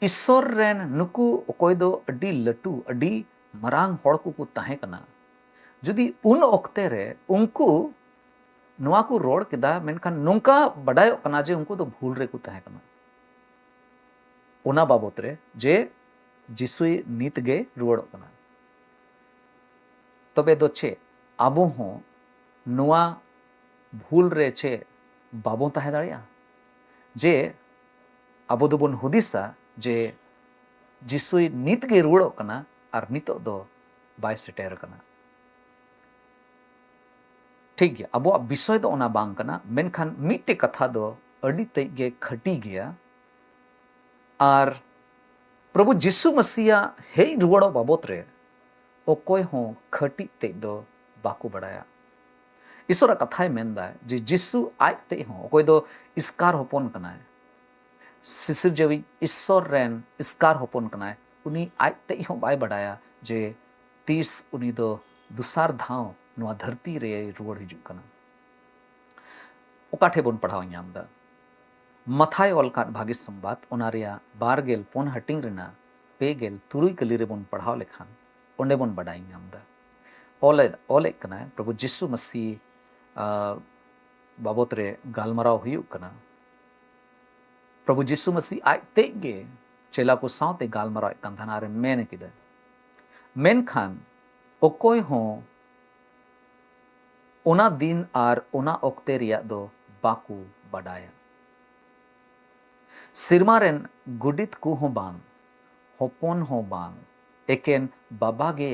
ᱤᱥᱥᱚᱨ ᱨᱮᱱ ᱱᱩᱠᱩ ᱚᱠᱚᱭ ᱫᱚ ᱟᱹᱰᱤ ᱞᱟᱹᱴᱩ, ᱟᱹᱰᱤ ᱢᱟᱨᱟᱝ ᱦᱚᱲ ᱠᱚᱠᱚ ᱛᱟᱦᱮᱸ ᱠᱟᱱᱟ, ᱡᱩᱫᱤ ᱩᱱ ᱚᱠᱛᱮ ᱨᱮ ᱩᱱᱠᱩ ᱱᱚᱣᱟ ᱠᱚ ᱨᱚᱲ ᱠᱮᱫᱟ, ᱢᱮᱱᱠᱷᱟᱱ ᱱᱚᱝᱠᱟ ᱵᱟᱰᱟᱭᱚᱜ ᱠᱟᱱᱟ ᱡᱮ ᱩᱱᱠᱩ ᱫᱚ ᱵᱷᱩᱞ ᱨᱮᱠᱚ ᱛᱟᱦᱮᱸ ᱠᱟᱱᱟ ᱚᱱᱟ ᱵᱟᱵᱚᱛ ᱨᱮ ᱡᱮ ᱡᱤᱥᱩᱭ ᱱᱤᱛ ᱜᱮ ᱨᱩᱣᱟᱹᱲᱚᱜ ᱠᱟᱱᱟ᱾ ᱛᱚᱵᱮ ᱫᱚ ᱪᱮᱫ ᱟᱵᱚ ᱦᱚᱸ ᱱᱚᱣᱟ ᱵᱷᱩᱞ ᱨᱮ ᱪᱮᱫ ᱵᱟᱵᱚᱱ ᱛᱟᱦᱮᱸ ᱫᱟᱲᱮᱭᱟᱜᱼᱟ? ᱡᱮ ᱟᱵᱚ ᱫᱚᱵᱚᱱ ᱦᱩᱫᱤᱥᱟ ᱡᱮ ᱡᱤᱥᱩᱭ ᱱᱤᱛ ᱜᱮ ᱨᱩᱣᱟᱹᱲᱚᱜ ᱠᱟᱱᱟ ᱟᱨ ᱱᱤᱛᱚᱜ ᱫᱚ ᱵᱟᱭ ᱥᱮᱴᱮᱨ ᱟᱠᱟᱱᱟ᱾ ᱴᱷᱤᱠ ᱜᱮᱭᱟ, ᱟᱵᱚᱣᱟᱜ ᱵᱤᱥᱚᱭ ᱫᱚ ᱚᱱᱟ ᱵᱟᱝ ᱠᱟᱱᱟ, ᱢᱮᱱᱠᱷᱟᱱ ᱢᱤᱫᱴᱮᱡ ᱠᱟᱛᱷᱟ ᱫᱚ ᱟᱹᱰᱤ ᱛᱮᱫ ᱜᱮ ᱠᱷᱟᱹᱴᱤ ᱜᱮᱭᱟ᱾ ᱟᱨ ᱯᱨᱚᱵᱷᱩ ᱡᱤᱥᱩ ᱢᱟᱥᱤᱭᱟᱜ ᱦᱮᱡ ᱨᱩᱣᱟᱹᱲᱚᱜ ᱵᱟᱵᱚᱛ ᱨᱮ ᱚᱠᱚᱭ ᱦᱚᱸ ᱠᱷᱟᱹᱴᱤ ᱛᱮᱫ ᱫᱚ ᱵᱟᱠᱚ ᱵᱟᱲᱟᱭᱟ᱾ ᱤᱥᱚᱨᱟᱜ ᱠᱟᱛᱷᱟᱭ ᱢᱮᱱᱫᱟ ᱡᱮ ᱡᱤᱥᱩ ᱟᱡ ᱛᱮᱫ ᱦᱚᱸ, ᱚᱠᱚᱭ ᱫᱚ ᱤᱥᱠᱟᱨ ᱦᱚᱯᱚᱱ ᱠᱟᱱᱟᱭ, ᱥᱤᱥᱤᱨᱡᱟᱹᱣᱤᱡ ᱤᱥᱥᱚᱨ ᱨᱮᱱ ᱤᱥᱠᱟᱨ ᱦᱚᱯᱚᱱ ᱠᱟᱱᱟᱭ, ᱩᱱᱤ ᱟᱡ ᱛᱮᱫ ᱦᱚᱸ ᱵᱟᱭ ᱵᱟᱰᱟᱭᱟ ᱡᱮ ᱛᱤᱥ ᱩᱱᱤ ᱫᱚ ᱫᱚᱥᱟᱨ ᱫᱷᱟᱣ ᱱᱚᱣᱟ ᱫᱷᱟᱹᱨᱛᱤ ᱨᱮᱭ ᱨᱩᱣᱟᱹᱲ ᱦᱤᱡᱩᱜ ᱠᱟᱱᱟ᱾ ᱚᱠᱟ ᱴᱷᱮᱡ ᱵᱚᱱ ᱯᱟᱲᱦᱟᱣ ᱧᱟᱢ ᱮᱫᱟ? ᱢᱟᱛᱷᱟᱭ ᱚᱞ ᱠᱟᱫ ᱵᱷᱟᱹᱜᱤ ᱥᱚᱢᱵᱟᱫ, ᱚᱱᱟ ᱨᱮᱭᱟᱜ ᱵᱟᱨ ᱜᱮᱞ ᱯᱩᱱ ᱦᱟᱹᱴᱤᱧ ᱨᱮᱱᱟᱜ ᱯᱮ ᱜᱮᱞ ᱛᱩᱨᱩᱭ ᱠᱟᱹᱞᱤ ᱨᱮᱵᱚᱱ ᱯᱟᱲᱦᱟᱣ ᱞᱮᱠᱷᱟᱱ ᱚᱸᱰᱮ ᱵᱚᱱ ᱵᱟᱰᱟᱭ ᱧᱟᱢ ᱮᱫᱟ᱾ ᱚᱞᱮᱫ ᱚᱞᱮᱫ ᱠᱟᱱᱟᱭ ᱯᱨᱚᱵᱷᱩ ᱡᱤᱥᱩ ᱢᱟᱹᱥᱤ ᱟᱨ ᱵᱟᱵᱚᱛ ᱨᱮ ᱜᱟᱞᱢᱟᱨᱟᱣ ᱦᱩᱭᱩᱜ ᱠᱟᱱᱟ᱾ ᱯᱨᱚᱵᱷᱩ ᱡᱤᱥᱩ ᱢᱟᱹᱥᱤ ᱟᱡ ᱛᱮᱡ ᱜᱮ ᱪᱮᱞᱟ ᱠᱚ ᱥᱟᱶᱛᱮ ᱜᱟᱞᱢᱟᱨᱟᱣᱮᱫ ᱠᱟᱱ ᱛᱟᱦᱮᱱᱟ ᱟᱨᱮ ᱢᱮᱱ ᱠᱮᱫᱟ, ᱢᱮᱱᱠᱷᱟᱱ ᱚᱠᱚᱭ ᱦᱚᱸ ᱚᱱᱟ ᱫᱤᱱ ᱟᱨ ᱚᱱᱟ ᱚᱠᱛᱮ ᱨᱮᱭᱟᱜ ᱫᱚ ᱵᱟᱠᱚ ᱵᱟᱰᱟᱭᱟ᱾ ᱥᱮᱨᱢᱟ ᱨᱮᱱ ᱜᱚᱰᱮᱛ ᱠᱚᱦᱚᱸ ᱵᱟᱝ, ᱦᱚᱯᱚᱱ ᱦᱚᱸ ᱵᱟᱝ, ᱮᱠᱮᱱ ᱵᱟᱵᱟ ᱜᱮ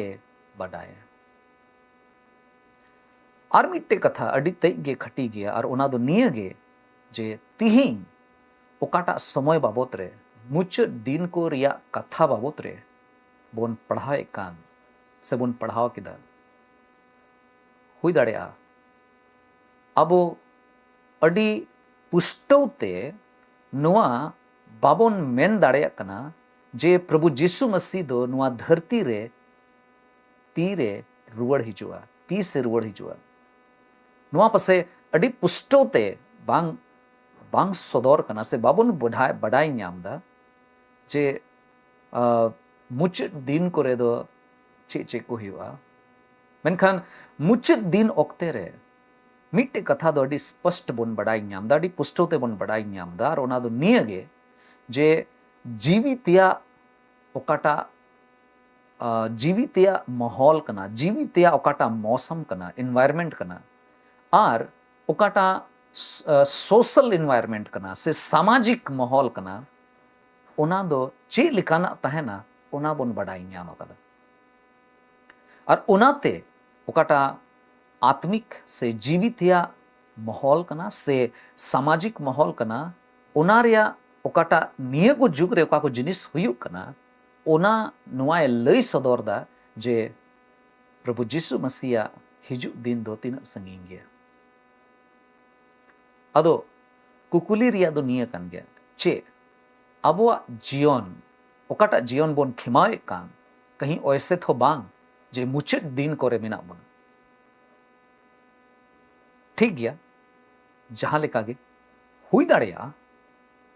ᱵᱟᱰᱟᱭᱟ᱾ ᱟᱨ ᱢᱤᱫᱴᱮᱡ ᱠᱟᱛᱷᱟ ᱟᱹᱰᱤ ᱛᱮᱡ ᱜᱮ ᱠᱷᱟᱹᱴᱤ ᱜᱮᱭᱟ, ᱟᱨ ᱚᱱᱟ ᱫᱚ ᱱᱤᱭᱟᱹ ᱜᱮ ᱡᱮ ᱛᱤᱦᱤᱧ ᱚᱠᱟᱴᱟᱜ ᱥᱚᱢᱚᱭ ᱵᱟᱵᱚᱛ ᱨᱮ, ᱢᱩᱪᱟᱹᱫ ᱫᱤᱱ ᱠᱚ ᱨᱮᱭᱟᱜ ᱠᱟᱛᱷᱟ ᱵᱟᱵᱚᱛ ᱨᱮ ᱵᱚᱱ ᱯᱟᱲᱦᱟᱣᱮᱫ ᱠᱟᱱ ᱥᱮ ᱵᱚᱱ ᱯᱟᱲᱦᱟᱣ ᱠᱮᱫᱟ, ᱦᱩᱭ ᱫᱟᱲᱮᱭᱟᱜᱼᱟ ᱟᱵᱚ ᱟᱹᱰᱤ ᱯᱩᱥᱴᱟᱹᱣ ᱛᱮ ᱱᱚᱣᱟ ᱵᱟᱵᱚᱱ ᱢᱮᱱ ᱫᱟᱲᱮᱭᱟᱜ ᱠᱟᱱᱟ ᱡᱮ ᱯᱨᱚᱵᱷᱩ ᱡᱤᱥᱩ ᱢᱟᱹᱥᱤ ᱫᱚ ᱱᱚᱣᱟ ᱫᱷᱟᱹᱨᱛᱤ ᱨᱮ ᱛᱤᱨᱮ ᱨᱩᱣᱟᱹᱲ ᱦᱤᱡᱩᱜᱼᱟ, ᱛᱤᱥᱮ ᱨᱩᱣᱟᱹᱲ ᱦᱤᱡᱩᱜᱼᱟ᱾ ᱱᱚᱣᱟ ᱯᱟᱥᱮ ᱟᱹᱰᱤ ᱯᱩᱥᱴᱟᱹᱣ ᱛᱮ ᱵᱟᱝ, ᱵᱟᱝ ᱥᱚᱫᱚᱨ ᱠᱟᱱᱟ ᱥᱮ ᱵᱟᱵᱚᱱ ᱵᱟᱰᱟᱭ, ᱵᱟᱰᱟᱭ ᱧᱟᱢ ᱮᱫᱟ ᱡᱮ, ᱟᱸ, ᱢᱩᱪᱟᱹᱫ ᱫᱤᱱ ᱠᱚᱨᱮ ᱫᱚ ᱪᱮᱫ ᱪᱮᱫ ᱠᱚ ᱦᱩᱭᱩᱜᱼᱟ᱾ ᱢᱮᱱᱠᱷᱟᱱ ᱢᱩᱪᱟᱹᱫ ᱫᱤᱱ ᱚᱠᱛᱮ ᱨᱮ ᱢᱤᱫᱴᱮᱡ ᱠᱟᱛᱷᱟ ᱫᱚ ᱟᱹᱰᱤ ᱥᱯᱚᱥᱴ ᱵᱚᱱ ᱵᱟᱰᱟᱭ ᱧᱟᱢ ᱮᱫᱟ, ᱟᱹᱰᱤ ᱯᱩᱥᱴᱟᱹᱣ ᱛᱮᱵᱚᱱ ᱵᱟᱰᱟᱭ ᱧᱟᱢ ᱮᱫᱟ, ᱟᱨ ᱚᱱᱟ ᱫᱚ ᱱᱤᱭᱟᱹ ᱜᱮ ᱡᱮ ᱡᱤᱣᱤ ᱛᱮᱭᱟᱜ ᱚᱠᱟᱴᱟᱜ, ᱟ, ᱡᱤᱣᱤ ᱛᱮᱭᱟᱜ ᱢᱟᱦᱚᱞ ᱠᱟᱱᱟ, ᱡᱤᱣᱤ ᱛᱮᱭᱟᱜ ᱚᱠᱟᱴᱟᱜ ᱢᱚᱥᱚᱢ ᱠᱟᱱᱟ, ᱤᱱᱵᱷᱟᱭᱨᱢᱮᱱᱴ ᱠᱟᱱᱟ, ᱟᱨ ᱚᱠᱟᱴᱟᱜ ᱥ-, ᱟ, ᱥᱳᱥᱟᱞ ᱤᱱᱵᱷᱟᱭᱨᱢᱮᱱᱴ ᱠᱟᱱᱟ ᱥᱮ ᱥᱟᱢᱟᱡᱤᱠ ᱢᱟᱦᱚᱞ ᱠᱟᱱᱟ, ᱚᱱᱟ ᱫᱚ ᱪᱮᱫ ᱞᱮᱠᱟᱱᱟᱜ ᱛᱟᱦᱮᱱᱟ, ᱚᱱᱟ ᱵᱚᱱ ᱵᱟᱰᱟᱭ ᱧᱟᱢ ᱟᱠᱟᱫᱟ᱾ ᱟᱨ ᱚᱱᱟᱛᱮ ᱚᱠᱟᱴᱟᱜ ᱟᱛᱢᱤᱠ ᱥᱮ ᱡᱤᱣᱤ ᱛᱮᱭᱟᱜ ᱢᱚᱦᱚᱞ ᱠᱟᱱᱟ ᱥᱮ ᱥᱟᱢᱟᱡᱤᱠ ᱢᱚᱦᱚᱞ ᱠᱟᱱᱟ, ᱚᱱᱟ ᱨᱮᱭᱟᱜ ᱚᱠᱟᱴᱟᱜ ᱱᱤᱭᱟᱹ ᱠᱚ ᱡᱩᱜᱽ ᱨᱮ ᱚᱠᱟ ᱠᱚ ᱡᱤᱱᱤᱥ ᱦᱩᱭᱩᱜ ᱠᱟᱱᱟ, ᱚᱱᱟ ᱱᱚᱣᱟᱭ ᱞᱟᱹᱭ ᱥᱚᱫᱚᱨ ᱫᱟ ᱡᱮ ᱯᱨᱚᱵᱷᱩ ᱡᱤᱥᱩ ᱢᱟᱹᱥᱤᱭᱟᱜ ᱦᱤᱡᱩᱜ ᱫᱤᱱ ᱫᱚ ᱛᱤᱱᱟᱹᱜ ᱥᱟᱺᱜᱤᱧ ᱜᱮᱭᱟ᱾ ᱟᱫᱚ ᱠᱩᱠᱞᱤ ᱨᱮᱭᱟᱜ ᱫᱚ ᱱᱤᱭᱟᱹ ᱠᱟᱱ ᱜᱮᱭᱟ, ᱪᱮᱫ ᱟᱵᱚᱣᱟᱜ ᱡᱤᱭᱚᱱ, ᱚᱠᱟᱴᱟᱜ ᱡᱤᱭᱚᱱ ᱵᱚᱱ ᱠᱷᱮᱢᱟᱣᱮᱫ ᱠᱟᱱ, ᱠᱟᱹᱦᱤ ᱚᱭᱥᱮ ᱛᱷᱚ ᱵᱟᱝ ᱡᱮ ᱢᱩᱪᱟᱹᱫ ᱫᱤᱱ ᱠᱚᱨᱮ ᱢᱮᱱᱟᱜ ᱵᱚᱱᱟ? ᱴᱷᱤᱠ ᱜᱮᱭᱟ, ᱡᱟᱦᱟᱸ ᱞᱮᱠᱟ ᱜᱮ ᱦᱩᱭ ᱫᱟᱲᱮᱭᱟᱜᱼᱟ᱾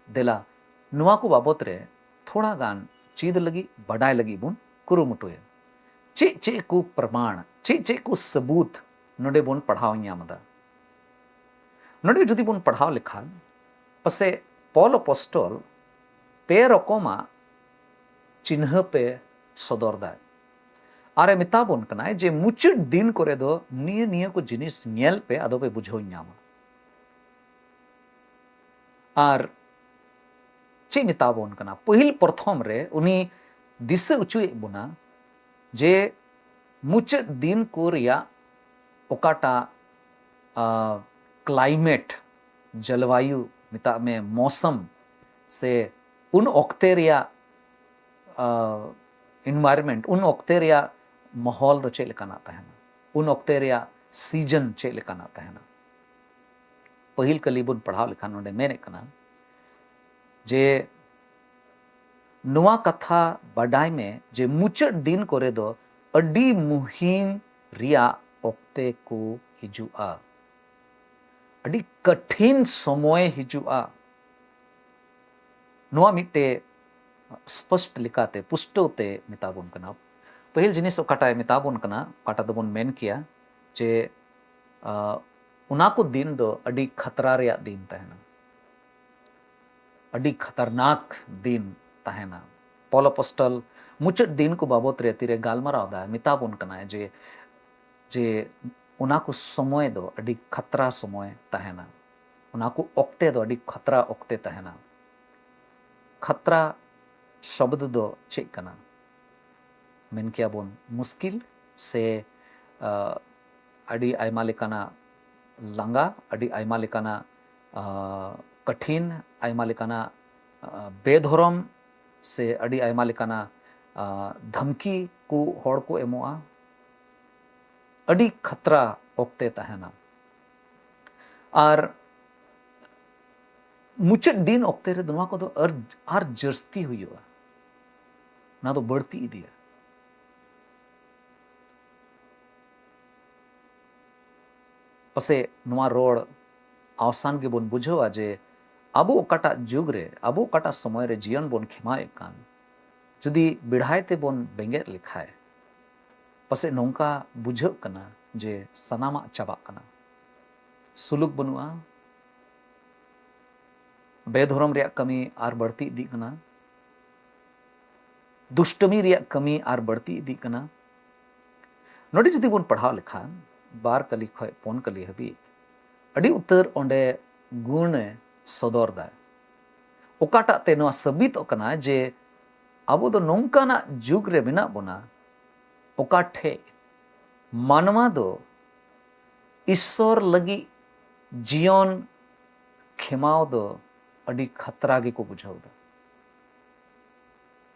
ᱫᱮᱞᱟ, ᱱᱚᱣᱟ ᱠᱚ ᱵᱟᱵᱚᱛ ᱨᱮ ᱛᱷᱚᱲᱟ ᱜᱟᱱ ᱪᱮᱫ ᱞᱟᱹᱜᱤᱫ, ᱵᱟᱰᱟᱭ ᱞᱟᱹᱜᱤᱫ ᱵᱚᱱ ᱠᱩᱨᱩᱢᱩᱴᱩᱭᱟ᱾ ᱪᱮᱫ ᱪᱮᱫ ᱠᱚ ᱯᱨᱚᱢᱟᱬ, ᱪᱮᱫ ᱪᱮᱫ ᱠᱚ ᱥᱟᱹᱵᱩᱛ ᱱᱚᱰᱮ ᱵᱚᱱ ᱯᱟᱲᱦᱟᱣ ᱧᱟᱢ ᱮᱫᱟ? ᱱᱚᱰᱮ ᱡᱩᱫᱤ ᱵᱚᱱ ᱯᱟᱲᱦᱟᱣ ᱞᱮᱠᱷᱟᱱ, ᱯᱟᱥᱮ ᱯᱚᱞ ᱟᱯᱚᱥᱴᱚᱞ ᱯᱮ ᱨᱚᱠᱚᱢᱟᱜ ᱪᱤᱱᱦᱟᱹᱯ ᱮ ᱥᱚᱫᱚᱨ ᱫᱟᱭ᱾ ᱟᱨ ᱮ ᱢᱮᱛᱟ ᱵᱚᱱ ᱠᱟᱱᱟᱭ ᱡᱮ ᱢᱩᱪᱟᱹᱫ ᱫᱤᱱ ᱠᱚᱨᱮ ᱫᱚ ᱱᱤᱭᱟᱹ ᱱᱤᱭᱟᱹ ᱠᱚ ᱡᱤᱱᱤᱥ ᱧᱮᱞ ᱯᱮ, ᱟᱫᱚ ᱯᱮ ᱵᱩᱡᱷᱟᱹᱣ ᱧᱟᱢᱟ᱾ ᱟᱨ ᱪᱮᱫ ᱢᱮᱛᱟ ᱵᱚᱱ ᱠᱟᱱᱟ? ᱯᱟᱹᱦᱤᱞ ᱯᱨᱚᱛᱷᱚᱢ ᱨᱮ ᱩᱱᱤ ᱫᱤᱥᱟᱹ ᱦᱚᱪᱚᱭᱮᱫ ᱵᱚᱱᱟ ᱡᱮ ᱢᱩᱪᱟᱹᱫ ᱫᱤᱱ ᱠᱚ ᱨᱮᱭᱟᱜ ᱚᱠᱟᱴᱟᱜ, ᱟ, climate, ᱡᱚᱞᱣᱟᱭᱩ ᱢᱮᱛᱟᱜ ᱢᱮ, ᱢᱚᱥᱚᱢ, ᱥᱮ ᱩᱱ ᱚᱠᱛᱮ ᱨᱮᱭᱟᱜ, ᱟ, environment, ᱩᱱ ᱚᱠᱛᱮ ᱨᱮᱭᱟᱜ ᱢᱟᱦᱚᱞ ᱫᱚ ᱪᱮᱫ ᱞᱮᱠᱟᱱᱟᱜ ᱛᱟᱦᱮᱱᱟ, ᱩᱱ ᱚᱠᱛᱮ ᱨᱮᱭᱟᱜ season ᱪᱮᱫ ᱞᱮᱠᱟᱱᱟᱜ ᱛᱟᱦᱮᱱᱟ᱾ ᱯᱟᱹᱦᱤᱞ ᱠᱟᱹᱞᱤ ᱵᱚᱱ ᱯᱟᱲᱦᱟᱣ ᱞᱮᱠᱷᱟᱱ ᱱᱚᱰᱮ ᱢᱮᱱᱮᱫ ᱠᱟᱱᱟ ᱡᱮ ᱱᱚᱣᱟ ᱠᱟᱛᱷᱟ ᱵᱟᱰᱟᱭ ᱢᱮ ᱡᱮ ᱢᱩᱪᱟᱹᱫ ᱫᱤᱱ ᱠᱚᱨᱮ ᱫᱚ ᱟᱹᱰᱤ ᱢᱩᱦᱤᱢ ᱨᱮᱭᱟᱜ ᱚᱠᱛᱮ ᱠᱚ ᱦᱤᱡᱩᱜᱼᱟ, ᱟᱹᱰᱤ ᱠᱚᱴᱷᱤᱱ ᱥᱚᱢᱚᱭ ᱦᱤᱡᱩᱜᱼᱟ᱾ ᱱᱚᱣᱟ ᱢᱤᱫᱴᱮᱡ ᱥᱯᱚᱥᱴ ᱞᱮᱠᱟᱛᱮ, ᱯᱩᱥᱴᱟᱹᱣ ᱛᱮ ᱢᱮᱛᱟ ᱵᱚᱱ ᱠᱟᱱᱟ᱾ ᱯᱟᱹᱦᱤᱞ ᱡᱤᱱᱤᱥ ᱚᱠᱟᱴᱟᱜ ᱮ ᱢᱮᱛᱟ ᱵᱚᱱ ᱠᱟᱱᱟ, ᱚᱠᱟᱴᱟᱜ ᱫᱚᱵᱚᱱ ᱢᱮᱱ ᱠᱮᱭᱟ ᱡᱮ, ᱟ, ᱚᱱᱟ ᱠᱚ ᱫᱤᱱ ᱫᱚ ᱟᱹᱰᱤ ᱠᱷᱟᱛᱨᱟ ᱨᱮᱭᱟᱜ ᱫᱤᱱ ᱛᱟᱦᱮᱱᱟ, ᱟᱹᱰᱤ ᱠᱷᱟᱛᱟᱨᱱᱟᱠ ᱫᱤᱱ ᱛᱟᱦᱮᱱᱟ᱾ ᱯᱚᱞ ᱟᱯᱚᱥᱴᱚᱞ ᱢᱩᱪᱟᱹᱫ ᱫᱤᱱ ᱠᱚ ᱵᱟᱵᱚᱛ ᱨᱮ ᱛᱤᱨᱮ ᱜᱟᱞᱢᱟᱨᱟᱣ ᱫᱟᱭ, ᱢᱮᱛᱟ ᱵᱚᱱ ᱠᱟᱱᱟᱭ ᱡᱮ, ᱡᱮ ᱚᱱᱟ ᱠᱚ ᱥᱚᱢᱚᱭ ᱫᱚ ᱟᱹᱰᱤ ᱠᱷᱟᱛᱨᱟ ᱥᱚᱢᱚᱭ ᱛᱟᱦᱮᱱᱟ, ᱚᱱᱟ ᱠᱚ ᱚᱠᱛᱮ ᱫᱚ ᱟᱹᱰᱤ ᱠᱷᱟᱛᱨᱟ ᱚᱠᱛᱮ ᱛᱟᱦᱮᱱᱟ᱾ ᱠᱷᱟᱛᱨᱟ ᱥᱚᱵᱫ ᱫᱚ ᱪᱮᱫ ᱠᱟᱱᱟ? ᱢᱮᱱ ᱠᱮᱭᱟ ᱵᱚᱱ ᱢᱩᱥᱠᱤᱞ ᱥᱮ, ᱟ, ᱟᱹᱰᱤ ᱟᱭᱢᱟ ᱞᱮᱠᱟᱱᱟᱜ ᱞᱟᱸᱜᱟ, ᱟᱹᱰᱤ ᱟᱭᱢᱟ ᱞᱮᱠᱟᱱᱟᱜ, ᱟ, ᱠᱚᱴᱷᱤᱱ, ᱟᱭᱢᱟ ᱞᱮᱠᱟᱱᱟᱜ, ᱟ, ᱵᱮᱫᱷᱚᱨᱚᱢ ᱥᱮ ᱟᱹᱰᱤ ᱟᱭᱢᱟ ᱞᱮᱠᱟᱱᱟᱜ, ᱟ, ᱫᱷᱟᱢᱠᱤ ᱠᱚ ᱦᱚᱲ ᱠᱚ ᱮᱢᱚᱜᱼᱟ᱾ ᱟᱹᱰᱤ ᱠᱷᱟᱛᱨᱟ ᱚᱠᱛᱮ ᱛᱟᱦᱮᱱᱟ᱾ ᱟᱨ ᱢᱩᱪᱟᱹᱫ ᱫᱤᱱ ᱚᱠᱛᱮ ᱨᱮᱫᱚ ᱱᱚᱣᱟ ᱠᱚᱫᱚ ᱟᱨ, ᱟᱨ ᱡᱟᱹᱥᱛᱤ ᱦᱩᱭᱩᱜᱼᱟ, ᱚᱱᱟ ᱫᱚ ᱵᱟᱹᱲᱛᱤ ᱤᱫᱤᱜᱼᱟ᱾ ᱯᱟᱥᱮᱡ ᱱᱚᱣᱟ ᱨᱚᱲ ᱟᱣᱥᱟᱱ ᱜᱮᱵᱚᱱ ᱵᱩᱡᱷᱟᱹᱣᱟ ᱡᱮ ᱟᱵᱚ ᱚᱠᱟᱴᱟᱜ ᱡᱩᱜᱽ ᱨᱮ, ᱟᱵᱚ ᱚᱠᱟᱴᱟᱜ ᱥᱚᱢᱚᱭ ᱨᱮ ᱡᱤᱭᱚᱱ ᱵᱚᱱ ᱠᱷᱮᱢᱟᱣᱮᱫ ᱠᱟᱱ, ᱡᱩᱫᱤ ᱵᱮᱲᱦᱟᱭ ᱛᱮᱵᱚᱱ ᱵᱮᱸᱜᱮᱫ ᱞᱮᱠᱷᱟᱡ, ᱯᱟᱥᱮᱡ ᱱᱚᱝᱠᱟ ᱵᱩᱡᱷᱟᱹᱜ ᱠᱟᱱᱟ ᱡᱮ ᱥᱟᱱᱟᱢᱟᱜ ᱪᱟᱵᱟᱜ ᱠᱟᱱᱟ, ᱥᱩᱞᱩᱠ ᱵᱟᱹᱱᱩᱜᱼᱟ, ᱵᱮᱫᱷᱚᱨᱚᱢ ᱨᱮᱭᱟᱜ ᱠᱟᱹᱢᱤ ᱟᱨ ᱵᱟᱹᱲᱛᱤ ᱤᱫᱤᱜ ᱠᱟᱱᱟ, ᱫᱩᱥᱴᱟᱹᱢᱤ ᱨᱮᱭᱟᱜ ᱠᱟᱹᱢᱤ ᱟᱨ ᱵᱟᱹᱲᱛᱤ ᱤᱫᱤᱜ ᱠᱟᱱᱟ᱾ ᱱᱚᱰᱮ ᱡᱩᱫᱤ ᱵᱚᱱ ᱯᱟᱲᱦᱟᱣ ᱞᱮᱠᱷᱟᱱ, ᱵᱟᱨ ᱠᱟᱹᱞᱤ ᱠᱷᱚᱱ ᱯᱩᱱ ᱠᱟᱹᱞᱤ ᱦᱟᱹᱵᱤᱡ ᱟᱹᱰᱤ ᱩᱛᱟᱹᱨ ᱚᱸᱰᱮ ᱜᱩᱱᱮ ᱥᱚᱫᱚᱨ ᱫᱟ᱾ ᱚᱠᱟᱴᱟᱜ ᱛᱮ ᱱᱚᱣᱟ ᱥᱟᱹᱵᱤᱛᱚᱜ ᱠᱟᱱᱟ ᱡᱮ ᱟᱵᱚ ᱫᱚ ᱱᱚᱝᱠᱟᱱᱟᱜ ᱡᱩᱜᱽ ᱨᱮ ᱢᱮᱱᱟᱜ ᱵᱚᱱᱟ, ᱚᱠᱟ ᱴᱷᱮᱡ ᱢᱟᱱᱣᱟ ᱫᱚ ᱤᱥᱥᱚᱨ ᱞᱟᱹᱜᱤᱫ ᱡᱤᱭᱚᱱ ᱠᱷᱮᱢᱟᱣ ᱫᱚ ᱟᱹᱰᱤ ᱠᱷᱟᱛᱨᱟ ᱜᱮᱠᱚ ᱵᱩᱡᱷᱟᱹᱣ ᱫᱟ᱾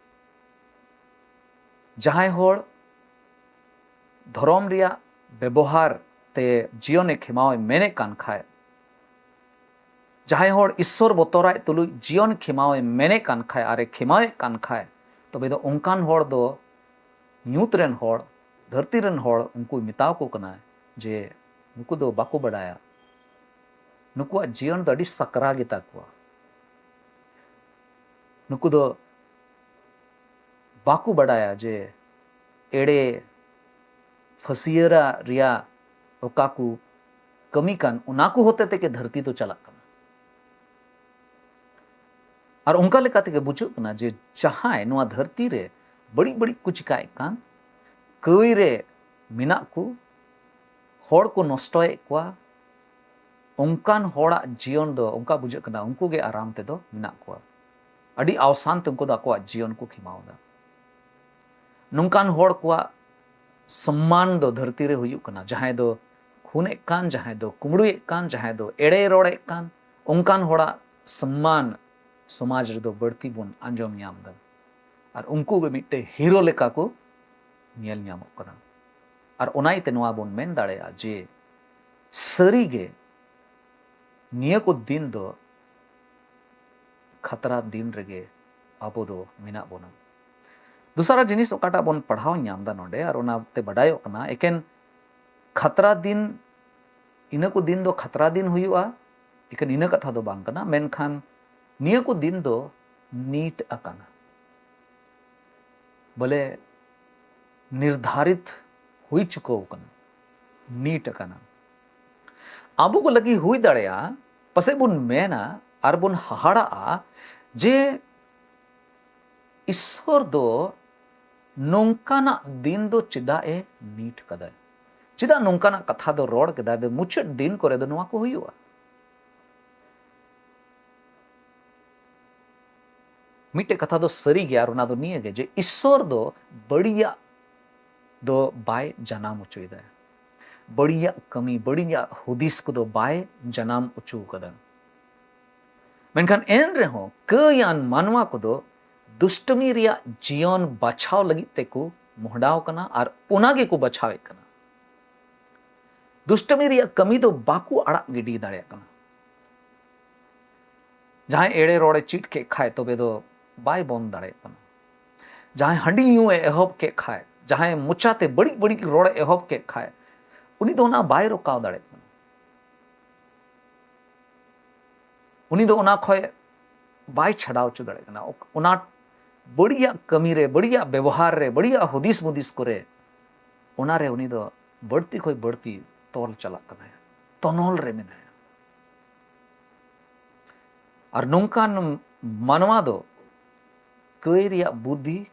ᱡᱟᱦᱟᱸᱭ ᱦᱚᱲ ᱫᱷᱚᱨᱚᱢ ᱨᱮᱭᱟᱜ ᱵᱮᱵᱚᱦᱟᱨ ᱛᱮ ᱡᱤᱭᱚᱱᱮ ᱠᱷᱮᱢᱟᱣᱮ ᱢᱮᱱᱮᱫ ᱠᱟᱱ ᱠᱷᱟᱡ, ᱡᱟᱦᱟᱸᱭ ᱦᱚᱲ ᱤᱥᱥᱚᱨ ᱵᱚᱛᱚᱨᱟᱭ ᱛᱩᱞᱩᱡ ᱡᱤᱭᱚᱱ ᱠᱷᱮᱢᱟᱣᱮ ᱢᱮᱱᱮᱫ ᱠᱟᱱ ᱠᱷᱟᱡ ᱟᱨᱮ ᱠᱷᱮᱢᱟᱣᱮᱫ ᱠᱟᱱ ᱠᱷᱟᱡ, ᱛᱚᱵᱮ ᱫᱚ ᱚᱱᱠᱟᱱ ᱦᱚᱲ ᱫᱚ ᱧᱩᱛ ᱨᱮᱱ ᱦᱚᱲ, ᱫᱷᱟᱹᱨᱛᱤ ᱨᱮᱱ ᱦᱚᱲ ᱩᱱᱠᱩᱭ ᱢᱮᱛᱟᱣ ᱠᱚ ᱠᱟᱱᱟ ᱡᱮ ᱱᱩᱠᱩ ᱫᱚ ᱵᱟᱠᱚ ᱵᱟᱰᱟᱭᱟ, ᱱᱩᱠᱩᱣᱟᱜ ᱡᱤᱭᱚᱱ ᱫᱚ ᱟᱹᱰᱤ ᱥᱟᱠᱨᱟ ᱜᱮᱛᱟ ᱠᱚᱣᱟ᱾ ᱱᱩᱠᱩ ᱫᱚ ᱵᱟᱠᱚ ᱵᱟᱰᱟᱭᱟ ᱡᱮ ᱮᱲᱮ ᱯᱷᱟᱹᱥᱭᱟᱹᱨᱟ ᱨᱮᱭᱟᱜ ᱚᱠᱟ ᱠᱚ ᱠᱟᱹᱢᱤ ᱠᱟᱱ, ᱚᱱᱟ ᱠᱚ ᱦᱚᱛᱮ ᱛᱮᱜᱮ ᱫᱷᱟᱹᱨᱛᱤ ᱫᱚ ᱪᱟᱞᱟᱜ ᱠᱟᱱᱟ᱾ ᱟᱨ ᱚᱱᱠᱟ ᱞᱮᱠᱟ ᱛᱮᱜᱮ ᱵᱩᱡᱷᱟᱹᱜ ᱠᱟᱱᱟ ᱡᱮ ᱡᱟᱦᱟᱸᱭ ᱱᱚᱣᱟ ᱫᱷᱟᱹᱨᱛᱤ ᱨᱮ ᱵᱟᱹᱲᱤᱡ ᱵᱟᱹᱲᱤᱡ ᱠᱚ ᱪᱤᱠᱟᱭᱮᱫ ᱠᱟᱱ, ᱠᱟᱹᱭ ᱨᱮ ᱢᱮᱱᱟᱜ ᱠᱚ, ᱦᱚᱲ ᱠᱚ ᱱᱚᱥᱴᱚᱭᱮᱫ ᱠᱚᱣᱟ, ᱚᱱᱠᱟᱱ ᱦᱚᱲᱟᱜ ᱡᱤᱭᱚᱱ ᱫᱚ ᱚᱱᱠᱟ ᱵᱩᱡᱷᱟᱹᱜ ᱠᱟᱱᱟ ᱩᱱᱠᱩ ᱜᱮ ᱟᱨᱟᱢ ᱛᱮᱫᱚ ᱢᱮᱱᱟᱜ ᱠᱚᱣᱟ᱾ ᱟᱹᱰᱤ ᱟᱣᱥᱟᱱ ᱛᱮ ᱩᱱᱠᱩ ᱫᱚ ᱟᱠᱚᱣᱟᱜ ᱡᱤᱭᱚᱱ ᱠᱚ ᱠᱷᱮᱢᱟᱣ ᱮᱫᱟ᱾ ᱱᱚᱝᱠᱟᱱ ᱦᱚᱲ ᱠᱚᱣᱟᱜ ᱥᱚᱢᱢᱟᱱ ᱫᱚ ᱫᱷᱟᱹᱨᱛᱤ ᱨᱮ ᱦᱩᱭᱩᱜ ᱠᱟᱱᱟ, ᱡᱟᱦᱟᱸᱭ ᱫᱚ ᱠᱷᱩᱱᱮᱫ ᱠᱟᱱ, ᱡᱟᱦᱟᱸᱭ ᱫᱚ ᱠᱩᱢᱵᱽᱲᱩᱭᱮᱫ ᱠᱟᱱ, ᱡᱟᱦᱟᱸᱭ ᱫᱚ ᱮᱲᱮ ᱨᱚᱲᱮᱫ ᱠᱟᱱ, ᱚᱱᱠᱟᱱ ᱦᱚᱲᱟᱜ ᱥᱚᱢᱢᱟᱱ ᱥᱚᱢᱟᱡᱽ ᱨᱮᱫᱚ ᱵᱟᱹᱲᱛᱤ ᱵᱚᱱ ᱟᱸᱡᱚᱢ ᱧᱟᱢ ᱮᱫᱟ᱾ ᱟᱨ ᱩᱱᱠᱩ ᱜᱮ ᱢᱤᱫᱴᱮᱡ ᱦᱤᱨᱳ ᱞᱮᱠᱟ ᱠᱚ ᱧᱮᱞ ᱧᱟᱢᱚᱜ ᱠᱟᱱᱟ᱾ ᱟᱨ ᱚᱱᱟ ᱤᱭᱟᱹᱛᱮ ᱱᱚᱣᱟ ᱵᱚᱱ ᱢᱮᱱ ᱫᱟᱲᱮᱭᱟᱜᱼᱟ ᱡᱮ ᱥᱟᱹᱨᱤ ᱜᱮ ᱱᱤᱭᱟᱹ ᱠᱚ ᱫᱤᱱ ᱫᱚ ᱠᱷᱟᱛᱨᱟ ᱫᱤᱱ ᱨᱮᱜᱮ ᱟᱵᱚ ᱫᱚ ᱢᱮᱱᱟᱜ ᱵᱚᱱᱟ᱾ ᱫᱚᱥᱟᱨᱟ ᱡᱤᱱᱤᱥ ᱚᱠᱟᱴᱟᱜ ᱵᱚᱱ ᱯᱟᱲᱦᱟᱣ ᱧᱟᱢ ᱮᱫᱟ ᱱᱚᱰᱮ, ᱟᱨ ᱚᱱᱟᱛᱮ ᱵᱟᱰᱟᱭᱚᱜ ᱠᱟᱱᱟ, ᱮᱠᱮᱱ ᱠᱷᱟᱛᱨᱟ ᱫᱤᱱ, ᱤᱱᱟᱹ ᱠᱚ ᱫᱤᱱ ᱫᱚ ᱠᱷᱟᱛᱨᱟ ᱫᱤᱱ ᱦᱩᱭᱩᱜᱼᱟ, ᱮᱠᱮᱱ ᱤᱱᱟᱹ ᱠᱟᱛᱷᱟ ᱫᱚ ᱵᱟᱝ ᱠᱟᱱᱟ, ᱢᱮᱱᱠᱷᱟᱱ ᱱᱤᱭᱟᱹ ᱠᱚ ᱫᱤᱱ ᱫᱚ ᱱᱤᱴ ᱟᱠᱟᱱᱟ᱾ ᱵᱚᱞᱮ ᱱᱤᱨᱫᱷᱟᱨᱤᱛ ᱦᱩᱭ ᱪᱩᱠᱟᱹᱣ ᱟᱠᱟᱱᱟ, ᱱᱤᱴ ᱟᱠᱟᱱᱟ᱾ ᱟᱵᱚ ᱠᱚ ᱞᱟᱹᱜᱤᱫ ᱦᱩᱭ ᱫᱟᱲᱮᱭᱟᱜᱼᱟ, ᱯᱟᱥᱮᱡ ᱵᱚᱱ ᱢᱮᱱᱟ ᱟᱨ ᱵᱚᱱ ᱦᱟᱦᱟᱲᱟᱜᱼᱟ ᱡᱮ ᱤᱥᱥᱚᱨ ᱫᱚ ᱱᱚᱝᱠᱟᱱᱟᱜ ᱫᱤᱱ ᱫᱚ ᱪᱮᱫᱟᱜ ᱮ ᱱᱤᱴ ᱠᱟᱫᱟᱭ? ᱪᱮᱫᱟᱜ ᱱᱚᱝᱠᱟᱱᱟᱜ ᱠᱟᱛᱷᱟ ᱫᱚ ᱨᱚᱲ ᱠᱮᱫᱟᱭ ᱡᱮ ᱢᱩᱪᱟᱹᱫ ᱫᱤᱱ ᱠᱚᱨᱮ ᱫᱚ ᱱᱚᱣᱟ ᱠᱚ ᱦᱩᱭᱩᱜᱼᱟ? ᱢᱤᱫᱴᱮᱡ ᱠᱟᱛᱷᱟ ᱫᱚ ᱥᱟᱹᱨᱤ ᱜᱮᱭᱟ, ᱟᱨ ᱚᱱᱟ ᱫᱚ ᱱᱤᱭᱟᱹ ᱜᱮ ᱡᱮ ᱤᱥᱥᱚᱨ ᱫᱚ ᱵᱟᱹᱲᱤᱡᱟᱜ ᱫᱚ ᱵᱟᱭ ᱡᱟᱱᱟᱢ ᱦᱚᱪᱚᱭᱮᱫᱟ᱾ ᱵᱟᱹᱲᱤᱡᱟᱜ ᱠᱟᱹᱢᱤ, ᱵᱟᱹᱲᱤᱡᱟᱜ ᱦᱩᱫᱤᱥ ᱠᱚᱫᱚ ᱵᱟᱭ ᱡᱟᱱᱟᱢ ᱦᱚᱪᱚ ᱠᱟᱫᱟ᱾ ᱢᱮᱱᱠᱷᱟᱱ ᱮᱱ ᱨᱮᱦᱚᱸ ᱠᱟᱹᱭᱟᱱ ᱢᱟᱱᱣᱟ ᱠᱚᱫᱚ ᱫᱩᱥᱴᱟᱹᱢᱤ ᱨᱮᱭᱟᱜ ᱡᱤᱭᱚᱱ ᱵᱟᱪᱷᱟᱣ ᱞᱟᱹᱜᱤᱫ ᱛᱮᱠᱚ ᱢᱚᱦᱰᱟᱣ ᱠᱟᱱᱟ ᱟᱨ ᱚᱱᱟ ᱜᱮᱠᱚ ᱵᱟᱪᱷᱟᱣᱮᱫ ᱠᱟᱱᱟ᱾ ᱫᱩᱥᱴᱟᱹᱢᱤ ᱨᱮᱭᱟᱜ ᱠᱟᱹᱢᱤ ᱫᱚ ᱵᱟᱠᱚ ᱟᱲᱟᱜ ᱜᱤᱰᱤ ᱫᱟᱲᱮᱭᱟᱜ ᱠᱟᱱᱟ᱾ ᱡᱟᱦᱟᱸᱭ ᱮᱲᱮ ᱨᱚᱲᱮ ᱪᱮᱫ ᱠᱮᱫ ᱠᱷᱟᱡ, ᱛᱚᱵᱮ ᱫᱚ ᱵᱟᱭ ᱵᱚᱱᱫ ᱫᱟᱲᱮᱭᱟᱜ ᱠᱟᱱᱟ᱾ ᱡᱟᱦᱟᱸᱭ ᱦᱟᱺᱰᱤ ᱧᱩ ᱮ ᱮᱦᱚᱵ ᱠᱮᱫ ᱠᱷᱟᱡ, ᱡᱟᱦᱟᱸᱭ ᱢᱚᱪᱟᱛᱮ ᱵᱟᱹᱲᱤᱡ ᱵᱟᱹᱲᱤᱡ ᱨᱚᱲᱮ ᱮᱦᱚᱵ ᱠᱮᱫ ᱠᱷᱟᱡ, ᱩᱱᱤ ᱫᱚ ᱚᱱᱟ ᱵᱟᱭ ᱨᱚᱠᱟᱣ ᱫᱟᱲᱮᱭᱟᱜ ᱠᱟᱱᱟ᱾ ᱩᱱᱤ ᱫᱚ ᱚᱱᱟ ᱠᱷᱚᱡ ᱵᱟᱭ ᱪᱷᱟᱰᱟᱣ ᱦᱚᱪᱚ ᱫᱟᱲᱮᱭᱟᱜ ᱠᱟᱱᱟ᱾ ᱚᱱᱟ ᱵᱟᱹᱲᱤᱡᱟᱜ ᱠᱟᱹᱢᱤ ᱨᱮ, ᱵᱟᱹᱲᱤᱡᱟᱜ ᱵᱮᱵᱚᱦᱟᱨ ᱨᱮ, ᱵᱟᱹᱲᱤᱡᱟᱜ ᱦᱩᱫᱤᱥ ᱢᱩᱫᱤᱥ ᱠᱚᱨᱮ, ᱚᱱᱟ ᱨᱮ ᱩᱱᱤ ᱫᱚ ᱵᱟᱹᱲᱛᱤ ᱠᱷᱚᱡ ᱵᱟᱹᱲᱛᱤ ᱛᱚᱞ ᱪᱟᱞᱟᱜ ᱠᱟᱱᱟᱭ, ᱛᱚᱱᱚᱞ ᱨᱮ ᱢᱮᱱᱟᱭᱟ᱾ ᱟᱨ ᱱᱚᱝᱠᱟᱱ ᱢᱟᱱᱣᱟ ᱫᱚ ᱠᱟᱹᱭ ᱨᱮᱭᱟᱜ ᱵᱩᱫᱽᱫᱷᱤ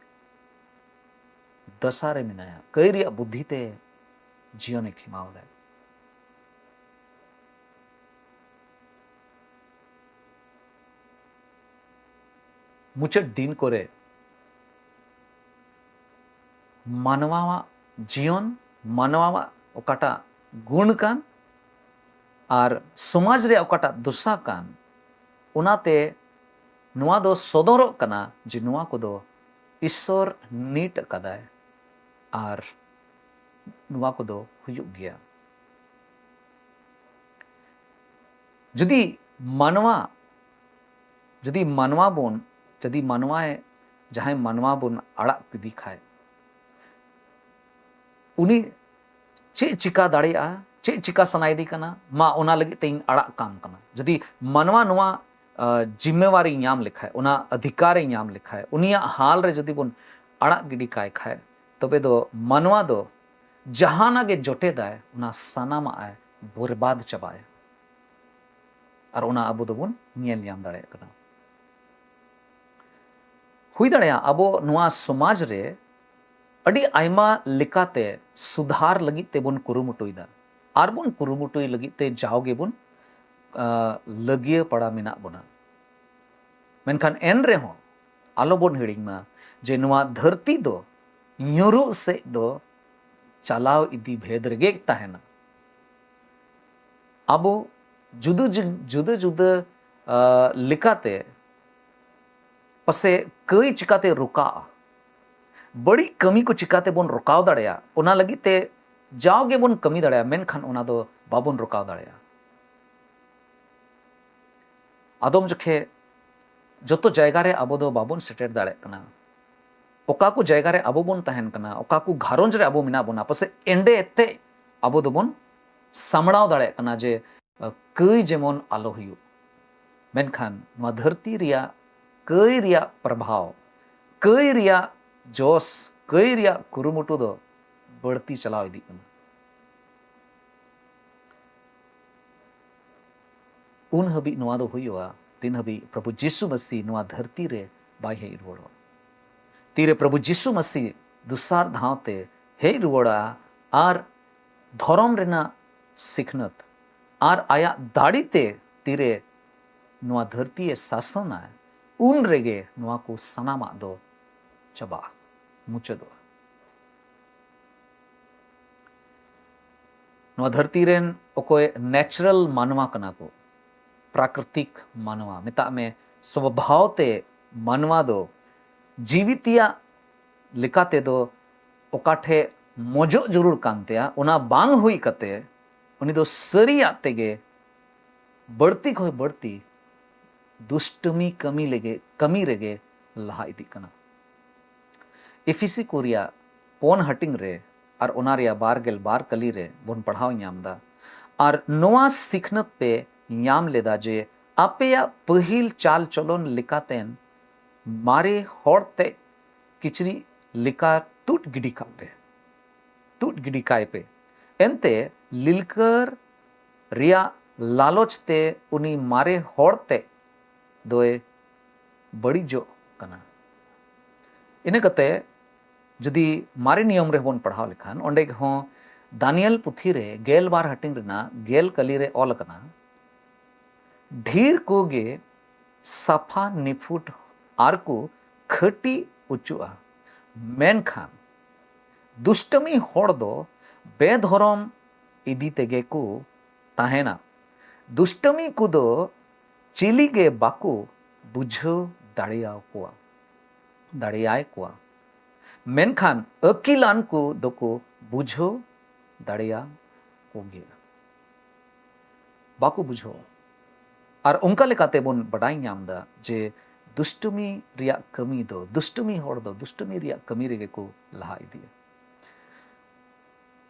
ᱫᱟᱥᱟ ᱨᱮ ᱢᱮᱱᱟᱭᱟ, ᱠᱟᱹᱭ ᱨᱮᱭᱟᱜ ᱵᱩᱫᱽᱫᱷᱤ ᱛᱮ ᱡᱤᱭᱚᱱᱮ ᱠᱷᱮᱢᱟᱣ ᱮᱫᱟ᱾ ᱢᱩᱪᱟᱹᱫ ᱫᱤᱱ ᱠᱚᱨᱮ ᱢᱟᱱᱣᱟᱣᱟᱜ ᱡᱤᱭᱚᱱ, ᱢᱟᱱᱣᱟᱣᱟᱜ ᱚᱠᱟᱴᱟᱜ ᱜᱩᱱ ᱠᱟᱱ ᱟᱨ ᱥᱚᱢᱟᱡᱽ ᱨᱮᱭᱟᱜ ᱚᱠᱟᱴᱟᱜ ᱫᱚᱥᱟ ᱠᱟᱱ, ᱚᱱᱟᱛᱮ ᱱᱚᱣᱟ ᱫᱚ ᱥᱚᱫᱚᱨᱚᱜ ᱠᱟᱱᱟ ᱡᱮ ᱱᱚᱣᱟ ᱠᱚᱫᱚ ᱤᱥᱥᱚᱨ ᱱᱤᱴ ᱟᱠᱟᱫᱟᱭ ᱟᱨ ᱱᱚᱣᱟ ᱠᱚᱫᱚ ᱦᱩᱭᱩᱜ ᱜᱮᱭᱟ᱾ ᱡᱩᱫᱤ ᱢᱟᱱᱣᱟ, ᱡᱩᱫᱤ ᱢᱟᱱᱣᱟ ᱵᱚᱱ, ᱡᱩᱫᱤ ᱢᱟᱱᱣᱟᱭ, ᱡᱟᱦᱟᱸᱭ ᱢᱟᱱᱣᱟ ᱵᱚᱱ ᱟᱲᱟᱜ ᱠᱮᱫᱮ ᱠᱷᱟᱡ, ᱩᱱᱤ ᱪᱮᱫ ᱪᱤᱠᱟ ᱫᱟᱲᱮᱭᱟᱜᱼᱟ, ᱪᱮᱫ ᱪᱤᱠᱟ ᱥᱟᱱᱟᱭᱮᱫᱮ ᱠᱟᱱᱟ, ᱢᱟ ᱚᱱᱟ ᱞᱟᱹᱜᱤᱫ ᱛᱮᱧ ᱟᱲᱟᱜ ᱠᱟᱢ ᱠᱟᱱᱟ᱾ ᱡᱩᱫᱤ ᱢᱟᱱᱣᱟ ᱱᱚᱣᱟ, ᱟ, ᱡᱤᱢᱢᱮᱣᱟᱨᱤ ᱧᱟᱢ ᱞᱮᱠᱷᱟᱡ, ᱚᱱᱟ ᱚᱫᱷᱤᱠᱟᱨᱮ ᱧᱟᱢ ᱞᱮᱠᱷᱟᱡ, ᱩᱱᱤᱭᱟᱜ ᱦᱟᱞ ᱨᱮ ᱡᱩᱫᱤ ᱵᱚᱱ ᱟᱲᱟᱜ ᱜᱤᱰᱤ ᱠᱟᱭ ᱠᱷᱟᱡ, ᱛᱚᱵᱮ ᱫᱚ ᱢᱟᱱᱣᱟ ᱫᱚ ᱡᱟᱦᱟᱱᱟᱜ ᱜᱮ ᱡᱚᱴᱮᱫᱟᱭ, ᱚᱱᱟ ᱥᱟᱱᱟᱢᱟᱜ ᱮ ᱵᱚᱨᱵᱟᱫ ᱪᱟᱵᱟᱭᱟ᱾ ᱟᱨ ᱚᱱᱟ ᱟᱵᱚ ᱫᱚᱵᱚᱱ ᱧᱮᱞ ᱧᱟᱢ ᱫᱟᱲᱮᱭᱟᱜ ᱠᱟᱱᱟ᱾ ᱦᱩᱭ ᱫᱟᱲᱮᱭᱟᱜᱼᱟ ᱟᱵᱚ ᱱᱚᱣᱟ ᱥᱚᱢᱟᱡᱽ ᱨᱮ ᱟᱹᱰᱤ ᱟᱭᱢᱟ ᱞᱮᱠᱟᱛᱮ ᱥᱩᱫᱷᱟᱨ ᱞᱟᱹᱜᱤᱫ ᱛᱮᱵᱚᱱ ᱠᱩᱨᱩᱢᱩᱴᱩᱭᱮᱫᱟ, ᱟᱨ ᱵᱚᱱ ᱠᱩᱨᱩᱢᱩᱴᱩᱭ ᱞᱟᱹᱜᱤᱫ ᱛᱮ ᱡᱟᱣ ᱜᱮᱵᱚᱱ, ᱟ, ᱞᱟᱹᱜᱤᱭᱟᱹ ᱯᱟᱲᱟ ᱢᱮᱱᱟᱜ ᱵᱚᱱᱟ᱾ ᱢᱮᱱᱠᱷᱟᱱ ᱮᱱ ᱨᱮᱦᱚᱸ ᱟᱞᱚ ᱵᱚᱱ ᱦᱤᱲᱤᱧ ᱢᱟ ᱡᱮ ᱱᱚᱣᱟ ᱫᱷᱟᱹᱨᱛᱤ ᱫᱚ ᱧᱩᱨᱩᱜ ᱥᱮᱫ ᱫᱚ ᱪᱟᱞᱟᱣ ᱤᱫᱤ ᱵᱷᱮᱫ ᱨᱮᱜᱮ ᱛᱟᱦᱮᱱᱟ᱾ ᱟᱵᱚ ᱡᱩᱫᱟᱹ ᱡᱩ-, ᱡᱩᱫᱟᱹ ᱡᱩᱫᱟᱹ, ᱟ, ᱞᱮᱠᱟᱛᱮ ᱯᱟᱥᱮ ᱠᱟᱹᱭ ᱪᱤᱠᱟᱛᱮ ᱨᱚᱠᱟᱜᱼᱟ, ᱵᱟᱹᱲᱤᱡ ᱠᱟᱹᱢᱤ ᱠᱚ ᱪᱤᱠᱟᱛᱮ ᱵᱚᱱ ᱨᱚᱠᱟᱣ ᱫᱟᱲᱮᱭᱟᱜᱼᱟ, ᱚᱱᱟ ᱞᱟᱹᱜᱤᱫ ᱛᱮ ᱡᱟᱣ ᱜᱮᱵᱚᱱ ᱠᱟᱹᱢᱤ ᱫᱟᱲᱮᱭᱟᱜᱼᱟ, ᱢᱮᱱᱠᱷᱟᱱ ᱚᱱᱟ ᱫᱚ ᱵᱟᱵᱚᱱ ᱨᱚᱠᱟᱣ ᱫᱟᱲᱮᱭᱟᱜᱼᱟ᱾ ᱟᱫᱚᱢ ᱡᱚᱠᱷᱮ ᱡᱚᱛᱚ ᱡᱟᱭᱜᱟ ᱨᱮ ᱟᱵᱚ ᱫᱚ ᱵᱟᱵᱚᱱ ᱥᱮᱴᱮᱨ ᱫᱟᱲᱮᱭᱟᱜ ᱠᱟᱱᱟ᱾ ᱚᱠᱟ ᱠᱚ ᱡᱟᱭᱜᱟ ᱨᱮ ᱟᱵᱚ ᱵᱚᱱ ᱛᱟᱦᱮᱱ ᱠᱟᱱᱟ, ᱚᱠᱟ ᱠᱚ ᱜᱷᱟᱨᱚᱸᱡᱽ ᱨᱮ ᱟᱵᱚ ᱢᱮᱱᱟᱜ ᱵᱚᱱᱟ, ᱯᱟᱥᱮᱡ ᱮᱸᱰᱮ ᱛᱮ ᱟᱵᱚ ᱫᱚᱵᱚᱱ ᱥᱟᱢᱲᱟᱣ ᱫᱟᱲᱮᱭᱟᱜ ᱠᱟᱱᱟ ᱡᱮ, ᱟᱹ, ᱠᱟᱹᱭ ᱡᱮᱢᱚᱱ ᱟᱞᱚ ᱦᱩᱭᱩᱜ᱾ ᱢᱮᱱᱠᱷᱟᱱ ᱱᱚᱣᱟ ᱫᱷᱟᱹᱨᱛᱤ ᱨᱮᱭᱟᱜ ᱠᱟᱹᱭ ᱨᱮᱭᱟᱜ ᱯᱨᱚᱵᱷᱟᱣ, ᱠᱟᱹᱭ ᱨᱮᱭᱟᱜ ᱡᱚᱥ, ᱠᱟᱹᱭ ᱨᱮᱭᱟᱜ ᱠᱩᱨᱩᱢᱩᱴᱩ ᱫᱚ ᱵᱟᱹᱲᱛᱤ ᱪᱟᱞᱟᱣ ᱤᱫᱤᱜ ᱠᱟᱱᱟ᱾ ᱩᱱ ᱦᱟᱹᱵᱤᱡ ᱱᱚᱣᱟ ᱫᱚ ᱦᱩᱭᱩᱜᱼᱟ, ᱛᱤᱱ ᱦᱟᱹᱵᱤᱡ ᱯᱨᱚᱵᱷᱩ ᱡᱤᱥᱩ ᱢᱟᱹᱥᱤ ᱱᱚᱣᱟ ᱫᱷᱟᱹᱨᱛᱤ ᱨᱮ ᱵᱟᱭ ᱦᱮᱡ ᱨᱩᱣᱟᱹᱲᱚᱜᱼᱟ᱾ ᱛᱤᱨᱮ ᱯᱨᱚᱵᱷᱩ ᱡᱤᱥᱩ ᱢᱟᱹᱥᱤ ᱫᱚᱥᱟᱨ ᱫᱷᱟᱣ ᱛᱮ ᱦᱮᱡ ᱨᱩᱣᱟᱹᱲᱟ ᱟᱨ ᱫᱷᱚᱨᱚᱢ ᱨᱮᱱᱟᱜ ᱥᱤᱠᱷᱱᱟᱹᱛ ᱟᱨ ᱟᱭᱟᱜ ᱫᱟᱲᱮ ᱛᱮ ᱛᱤᱨᱮ ᱱᱚᱣᱟ ᱫᱷᱟᱹᱨᱛᱤ ᱮ ᱥᱟᱥᱚᱱᱟ, ᱩᱱ ᱨᱮᱜᱮ ᱱᱚᱣᱟ ᱠᱚ ᱥᱟᱱᱟᱢᱟᱜ ᱫᱚ ᱪᱟᱵᱟᱜᱼᱟ, ᱢᱩᱪᱟᱹᱫᱚᱜᱼᱟ᱾ ᱱᱚᱣᱟ ᱫᱷᱟᱹᱨᱛᱤ ᱨᱮᱱ ᱚᱠᱚᱭ natural ᱢᱟᱱᱣᱟ ᱠᱟᱱᱟ ᱠᱚ, ᱯᱨᱟᱠᱨᱤᱛᱤᱠ ᱢᱟᱱᱣᱟ, ᱢᱮᱛᱟᱜ ᱢᱮ ᱥᱚᱵᱷᱟᱣ ᱛᱮ ᱢᱟᱱᱣᱟ ᱫᱚ ᱡᱤᱣᱤ ᱛᱮᱭᱟᱜ ᱞᱮᱠᱟ ᱛᱮᱫᱚ ᱚᱠᱟ ᱴᱷᱮᱡ ᱢᱚᱡᱚᱜ ᱡᱟᱹᱨᱩᱲ ᱠᱟᱱ ᱛᱟᱭᱟ, ᱚᱱᱟ ᱵᱟᱝ ᱦᱩᱭ ᱠᱟᱛᱮ ᱩᱱᱤ ᱫᱚ ᱥᱟᱹᱨᱤᱭᱟᱜ ᱛᱮᱜᱮ ᱵᱟᱹᱲᱛᱤ ᱠᱷᱚᱱ ᱵᱟᱹᱲᱛᱤ ᱫᱩᱥᱴᱟᱹᱢᱤ ᱠᱟᱹᱢᱤ ᱞᱮᱜᱮ, ᱠᱟᱹᱢᱤ ᱨᱮᱜᱮ ᱞᱟᱦᱟ ᱤᱫᱤᱜ ᱠᱟᱱᱟ᱾ ᱮᱯᱷᱤᱥᱤ ᱠᱚ ᱨᱮᱭᱟᱜ ᱯᱳᱱ ᱦᱟᱹᱴᱤᱧ ᱨᱮ ᱟᱨ ᱚᱱᱟ ᱨᱮᱭᱟᱜ ᱵᱟᱨ ᱜᱮᱞ ᱵᱟᱨ ᱠᱟᱹᱞᱤ ᱨᱮ ᱵᱚᱱ ᱯᱟᱲᱦᱟᱣ ᱧᱟᱢ ᱮᱫᱟ, "ᱟᱨ ᱱᱚᱣᱟ ᱥᱤᱠᱷᱱᱟᱹᱛ ᱯᱮ ᱧᱟᱢ ᱞᱮᱫᱟ ᱡᱮ ᱟᱯᱮᱭᱟᱜ ᱯᱟᱹᱦᱤᱞ ᱪᱟᱞ ᱪᱚᱞᱚᱱ ᱞᱮᱠᱟᱛᱮᱱ ᱢᱟᱨᱮ ᱦᱚᱲ ᱛᱮ ᱠᱤᱪᱨᱤᱡ ᱞᱮᱠᱟ ᱛᱩᱫ ᱜᱤᱰᱤ ᱠᱟᱜ ᱯᱮ, ᱛᱩᱫ ᱜᱤᱰᱤ ᱠᱟᱭ ᱯᱮ᱾ ᱮᱱᱛᱮ ᱞᱤᱞᱠᱟᱹᱨ ᱨᱮᱭᱟᱜ ᱞᱟᱞᱚᱪ ᱛᱮ ᱩᱱᱤ ᱢᱟᱨᱮ ᱦᱚᱲ ᱛᱮ ᱫᱚᱭ ᱵᱟᱹᱲᱤᱡᱚᱜ ᱠᱟᱱᱟ᱾ ᱤᱱᱟᱹ ᱠᱟᱛᱮ ᱡᱩᱫᱤ ᱢᱟᱨᱮ ᱱᱤᱭᱚᱢ ᱨᱮᱵᱚᱱ ᱯᱟᱲᱦᱟᱣ ᱞᱮᱠᱷᱟᱱ, ᱚᱸᱰᱮ ᱦᱚᱸ ᱫᱟᱱᱤᱭᱮᱞ ᱯᱩᱛᱷᱤ ᱨᱮ ᱜᱮᱞ ᱵᱟᱨ ᱦᱟᱹᱴᱤᱧ ᱨᱮᱱᱟᱜ ᱜᱮᱞ ᱠᱟᱹᱞᱤ ᱨᱮ ᱚᱞ ᱟᱠᱟᱱᱟ, ᱰᱷᱮᱨ ᱠᱚᱜᱮ ᱥᱟᱯᱷᱟ ᱱᱤᱯᱷᱩᱴ ᱟᱨ ᱠᱚ ᱠᱷᱟᱹᱴᱤ ᱚᱪᱚᱜᱼᱟ, ᱢᱮᱱᱠᱷᱟᱱ ᱫᱩᱥᱴᱟᱹᱢᱤ ᱦᱚᱲ ᱫᱚ ᱵᱮᱫᱷᱚᱨᱚᱢ ᱤᱫᱤ ᱛᱮᱜᱮ ᱠᱚ ᱛᱟᱦᱮᱱᱟ᱾ ᱫᱩᱥᱴᱟᱹᱢᱤ ᱠᱚᱫᱚ ᱪᱤᱞᱤ ᱜᱮ ᱵᱟᱠᱚ ᱵᱩᱡᱷᱟᱹᱣ ᱫᱟᱲᱮᱭᱟᱠᱚᱣᱟ, ᱫᱟᱲᱮᱭᱟᱭ ᱠᱚᱣᱟ, ᱢᱮᱱᱠᱷᱟᱱ ᱟᱹᱠᱤᱞᱟᱱ ᱠᱚ ᱫᱚᱠᱚ ᱵᱩᱡᱷᱟᱹᱣ ᱫᱟᱲᱮᱭᱟ ᱠᱚ ᱜᱮᱭᱟ᱾ ᱵᱟᱠᱚ ᱵᱩᱡᱷᱟᱹᱣᱟ᱾ ᱟᱨ ᱚᱱᱠᱟ ᱞᱮᱠᱟᱛᱮ ᱵᱚᱱ ᱵᱟᱰᱟᱭ ᱧᱟᱢ ᱮᱫᱟ ᱡᱮ ᱫᱩᱥᱴᱟᱹᱢᱤ ᱨᱮᱭᱟᱜ ᱠᱟᱹᱢᱤ ᱫᱚ, ᱫᱩᱥᱴᱟᱹᱢᱤ ᱦᱚᱲ ᱫᱚ ᱫᱩᱥᱴᱟᱹᱢᱤ ᱨᱮᱭᱟᱜ ᱠᱟᱹᱢᱤ ᱨᱮᱜᱮ ᱠᱚ ᱞᱟᱦᱟ ᱤᱫᱤᱜᱼᱟ᱾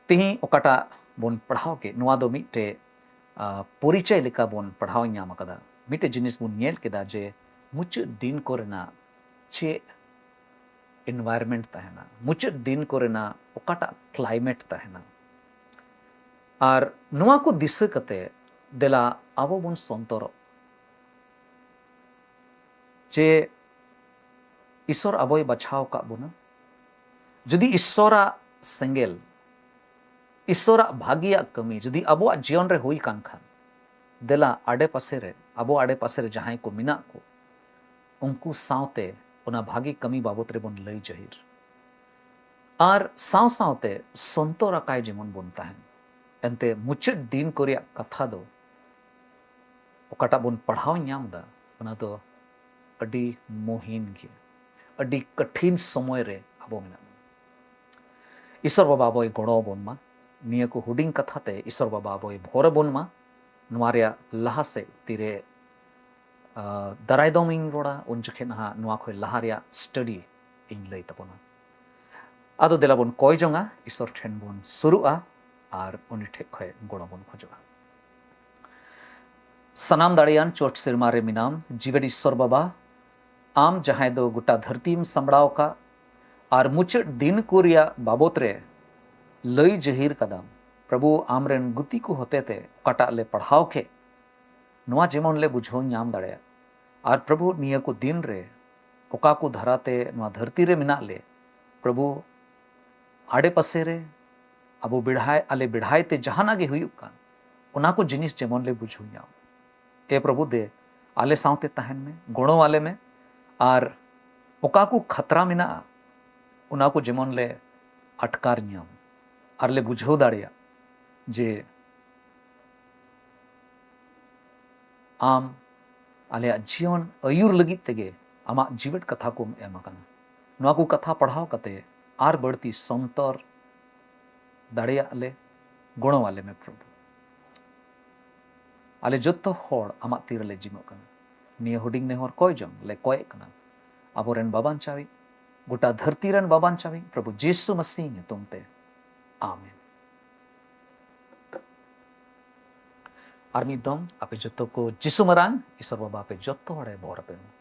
ᱛᱮᱦᱮᱧ ᱚᱠᱟᱴᱟᱜ ᱵᱚᱱ ᱯᱟᱲᱦᱟᱣ ᱠᱮᱫ, ᱱᱚᱣᱟ ᱫᱚ ᱢᱤᱫᱴᱮᱡ, ᱟ, ᱯᱚᱨᱤᱪᱚᱭ ᱞᱮᱠᱟ ᱵᱚᱱ ᱯᱟᱲᱦᱟᱣ ᱧᱟᱢ ᱟᱠᱟᱫᱟ᱾ ᱢᱤᱫᱴᱮᱡ ᱡᱤᱱᱤᱥ ᱵᱚᱱ ᱧᱮᱞ ᱠᱮᱫᱟ ᱡᱮ ᱢᱩᱪᱟᱹᱫ ᱫᱤᱱ ᱠᱚᱨᱮᱱᱟᱜ ᱪᱮᱫ environment ᱛᱟᱦᱮᱱᱟ, ᱢᱩᱪᱟᱹᱫ ᱫᱤᱱ ᱠᱚᱨᱮᱱᱟᱜ ᱚᱠᱟᱴᱟᱜ climate ᱛᱟᱦᱮᱱᱟ, ᱟᱨ ᱱᱚᱣᱟ ᱠᱚ ᱫᱤᱥᱟᱹ ᱠᱟᱛᱮ ᱫᱮᱞᱟ ᱟᱵᱚ ᱵᱚᱱ ᱥᱚᱱᱛᱚᱨᱚᱜ ᱡᱮ ᱤᱥᱚᱨ ᱟᱵᱚᱭ ᱵᱟᱪᱷᱟᱣ ᱟᱠᱟᱫ ᱵᱚᱱᱟ᱾ ᱡᱩᱫᱤ ᱤᱥᱚᱨᱟᱜ ᱥᱮᱸᱜᱮᱞ, ᱤᱥᱚᱨᱟᱜ ᱵᱷᱟᱹᱜᱤᱭᱟᱜ ᱠᱟᱹᱢᱤ ᱡᱩᱫᱤ ᱟᱵᱚᱣᱟᱜ ᱡᱤᱭᱚᱱ ᱨᱮ ᱦᱩᱭ ᱠᱟᱱ ᱠᱷᱟᱱ, ᱫᱮᱞᱟ ᱟᱰᱮ ᱯᱟᱥᱮ ᱨᱮ, ᱟᱵᱚ ᱟᱰᱮ ᱯᱟᱥᱮ ᱨᱮ ᱡᱟᱦᱟᱸᱭ ᱠᱚ ᱢᱮᱱᱟᱜ ᱠᱚ, ᱩᱱᱠᱩ ᱥᱟᱶᱛᱮ ᱚᱱᱟ ᱵᱷᱟᱹᱜᱤ ᱠᱟᱹᱢᱤ ᱵᱟᱵᱚᱛ ᱨᱮᱵᱚᱱ ᱞᱟᱹᱭ ᱡᱟᱹᱦᱤᱨ᱾ ᱟᱨ ᱥᱟᱶ ᱥᱟᱶᱛᱮ ᱥᱚᱱᱛᱚᱨ ᱟᱠᱟᱭ ᱡᱮᱢᱚᱱ ᱵᱚᱱ ᱛᱟᱦᱮᱱ᱾ ᱮᱱᱛᱮ ᱢᱩᱪᱟᱹᱫ ᱫᱤᱱ ᱠᱚ ᱨᱮᱭᱟᱜ ᱠᱟᱛᱷᱟ ᱫᱚ ᱚᱠᱟᱴᱟᱜ ᱵᱚᱱ ᱯᱟᱲᱦᱟᱣ ᱧᱟᱢ ᱮᱫᱟ, ᱚᱱᱟ ᱫᱚ ᱟᱹᱰᱤ ᱢᱩᱦᱤᱢ ᱜᱮᱭᱟ, ᱟᱹᱰᱤ ᱠᱚᱴᱷᱤᱱ ᱥᱚᱢᱚᱭ ᱨᱮ ᱟᱵᱚ ᱢᱮᱱᱟᱜ ᱵᱚᱱᱟ᱾ ᱤᱥᱚᱨ ᱵᱟᱵᱟ ᱟᱵᱚᱭ ᱜᱚᱲᱚ ᱟᱵᱚᱱ ᱢᱟ᱾ ᱱᱤᱭᱟᱹ ᱠᱚ ᱦᱩᱰᱤᱧ ᱠᱟᱛᱷᱟ ᱛᱮ ᱤᱥᱚᱨ ᱵᱟᱵᱟ ᱟᱵᱚᱭ ᱵᱷᱚᱨ ᱟᱵᱚᱱ ᱢᱟ᱾ ᱱᱚᱣᱟ ᱨᱮᱭᱟᱜ ᱞᱟᱦᱟ ᱥᱮᱫ ᱛᱤᱨᱮ, ᱟ, ᱫᱟᱨᱟᱭ ᱫᱚᱢ ᱤᱧ ᱨᱚᱲᱟ, ᱩᱱ ᱡᱚᱠᱷᱮᱡ ᱱᱟᱦᱟᱜ ᱱᱚᱣᱟ ᱠᱷᱚᱡ ᱞᱟᱦᱟ ᱨᱮᱭᱟᱜ study ᱤᱧ ᱞᱟᱹᱭ ᱛᱟᱵᱚᱱᱟ᱾ ᱟᱫᱚ ᱫᱮᱞᱟ ᱵᱚᱱ ᱠᱚᱭ ᱡᱚᱝᱟ, ᱤᱥᱚᱨ ᱴᱷᱮᱱ ᱵᱚᱱ ᱥᱩᱨᱩᱜᱼᱟ ᱟᱨ ᱩᱱᱤ ᱴᱷᱮᱡ ᱠᱷᱚᱡ ᱜᱚᱲᱚ ᱵᱚᱱ ᱠᱷᱚᱡᱚᱜᱼᱟ᱾ ᱥᱟᱱᱟᱢ ᱫᱟᱲᱮᱭᱟᱱ ᱪᱚᱴ ᱥᱮᱨᱢᱟ ᱨᱮ ᱢᱮᱱᱟᱢ, ᱡᱤᱣᱮᱫ ᱤᱥᱚᱨ ᱵᱟᱵᱟ, ᱟᱢ ᱡᱟᱦᱟᱸᱭ ᱫᱚ ᱜᱚᱴᱟ ᱫᱷᱟᱹᱨᱛᱤᱢ ᱥᱟᱢᱵᱲᱟᱣ ᱟᱠᱟᱫ, ᱟᱨ ᱢᱩᱪᱟᱹᱫ ᱫᱤᱱ ᱠᱚ ᱨᱮᱭᱟᱜ ᱵᱟᱵᱚᱛ ᱨᱮ ᱞᱟᱹᱭ ᱡᱟᱹᱦᱤᱨ ᱠᱟᱫᱟᱢ᱾ ᱯᱨᱚᱵᱷᱩ, ᱟᱢᱨᱮᱱ ᱜᱩᱛᱤ ᱠᱚ ᱦᱚᱛᱮᱛᱮ ᱚᱠᱟᱴᱟᱜ ᱞᱮ ᱯᱟᱲᱦᱟᱣ ᱠᱮᱫ, ᱱᱚᱣᱟ ᱡᱮᱢᱚᱱ ᱞᱮ ᱵᱩᱡᱷᱟᱹᱣ ᱧᱟᱢ ᱫᱟᱲᱮᱭᱟᱜ᱾ ᱟᱨ ᱯᱨᱚᱵᱷᱩ, ᱱᱤᱭᱟᱹ ᱠᱚ ᱫᱤᱱ ᱨᱮ ᱚᱠᱟ ᱠᱚ ᱫᱷᱟᱨᱟᱛᱮ ᱱᱚᱣᱟ ᱫᱷᱟᱹᱨᱛᱤ ᱨᱮ ᱢᱮᱱᱟᱜ ᱞᱮ, ᱯᱨᱚᱵᱷᱩ, ᱟᱰᱮ ᱯᱟᱥᱮ ᱨᱮ ᱟᱵᱚ ᱵᱮᱲᱦᱟᱭ, ᱟᱞᱮ ᱵᱮᱲᱦᱟᱭ ᱛᱮ ᱡᱟᱦᱟᱱᱟᱜ ᱜᱮ ᱦᱩᱭᱩᱜ ᱠᱟᱱ, ᱚᱱᱟ ᱠᱚ ᱡᱤᱱᱤᱥ ᱡᱮᱢᱚᱱ ᱞᱮ ᱵᱩᱡᱷᱟᱹᱣ ᱧᱟᱢ᱾ ᱮ ᱯᱨᱚᱵᱷᱩ, ᱫᱮ ᱟᱞᱮ ᱥᱟᱶᱛᱮ ᱛᱟᱦᱮᱱ ᱢᱮ, ᱜᱚᱲᱚ ᱟᱞᱮ ᱢᱮ, ᱟᱨ ᱚᱠᱟ ᱠᱚ ᱠᱷᱟᱛᱨᱟ ᱢᱮᱱᱟᱜᱼᱟ, ᱚᱱᱟ ᱠᱚ ᱡᱮᱢᱚᱱ ᱞᱮ ᱟᱴᱠᱟᱨ ᱧᱟᱢ ᱟᱨ ᱞᱮ ᱵᱩᱡᱷᱟᱹᱣ ᱫᱟᱲᱮᱭᱟᱜ ᱡᱮ ᱟᱢ ᱟᱞᱮᱭᱟᱜ ᱡᱤᱭᱚᱱ ᱟᱹᱭᱩᱨ ᱞᱟᱹᱜᱤᱫ ᱛᱮᱜᱮ ᱟᱢᱟᱜ ᱡᱤᱣᱮᱫ ᱠᱟᱛᱷᱟ ᱠᱚᱢ ᱮᱢ ᱟᱠᱟᱱᱟ᱾ ᱱᱚᱣᱟ ᱠᱚ ᱠᱟᱛᱷᱟ ᱯᱟᱲᱦᱟᱣ ᱠᱟᱛᱮ ᱟᱨ ᱵᱟᱹᱲᱛᱤ ᱥᱚᱱᱛᱚᱨ ᱫᱟᱲᱮᱭᱟᱜ ᱞᱮ ᱜᱚᱲᱚ ᱟᱞᱮ ᱢᱮ ᱯᱨᱚᱵᱷᱩ᱾ ᱟᱞᱮ ᱡᱚᱛᱚ ᱦᱚᱲ ᱟᱢᱟᱜ ᱛᱤ ᱨᱮᱞᱮ ᱡᱤᱢᱟᱹᱜ ᱠᱟᱱᱟ᱾ ᱱᱤᱭᱟᱹ ᱦᱩᱰᱤᱧ ᱱᱮᱦᱚᱨ ᱠᱚᱭ ᱡᱚᱝ ᱞᱮ ᱠᱚᱭᱮᱜ ᱠᱟᱱᱟ ᱟᱵᱚᱨᱮᱱ ᱵᱟᱵᱟᱧᱪᱟᱣᱤᱡ, ᱜᱚᱴᱟ ᱫᱷᱟᱹᱨᱛᱤ ᱨᱮᱱ ᱵᱟᱵᱟᱧᱪᱟᱣᱤᱡ ᱯᱨᱚᱵᱷᱩ ᱡᱤᱥᱩ ᱢᱟᱥᱤ ᱧᱩᱛᱩᱢ ᱛᱮ, ᱟᱢᱮᱱ᱾ ᱟᱨ ᱢᱤᱫ ᱫᱚᱢ ᱟᱯᱮ ᱡᱚᱛᱚ ᱠᱚ ᱡᱤᱥᱩ ᱢᱟᱨᱟᱝ ᱤᱥᱚᱨ ᱵᱟᱵᱟ ᱟᱯᱮ ᱡᱚᱛᱚ ᱦᱚᱲᱮ ᱵᱚᱨ ᱟᱯᱮ ᱢᱟ᱾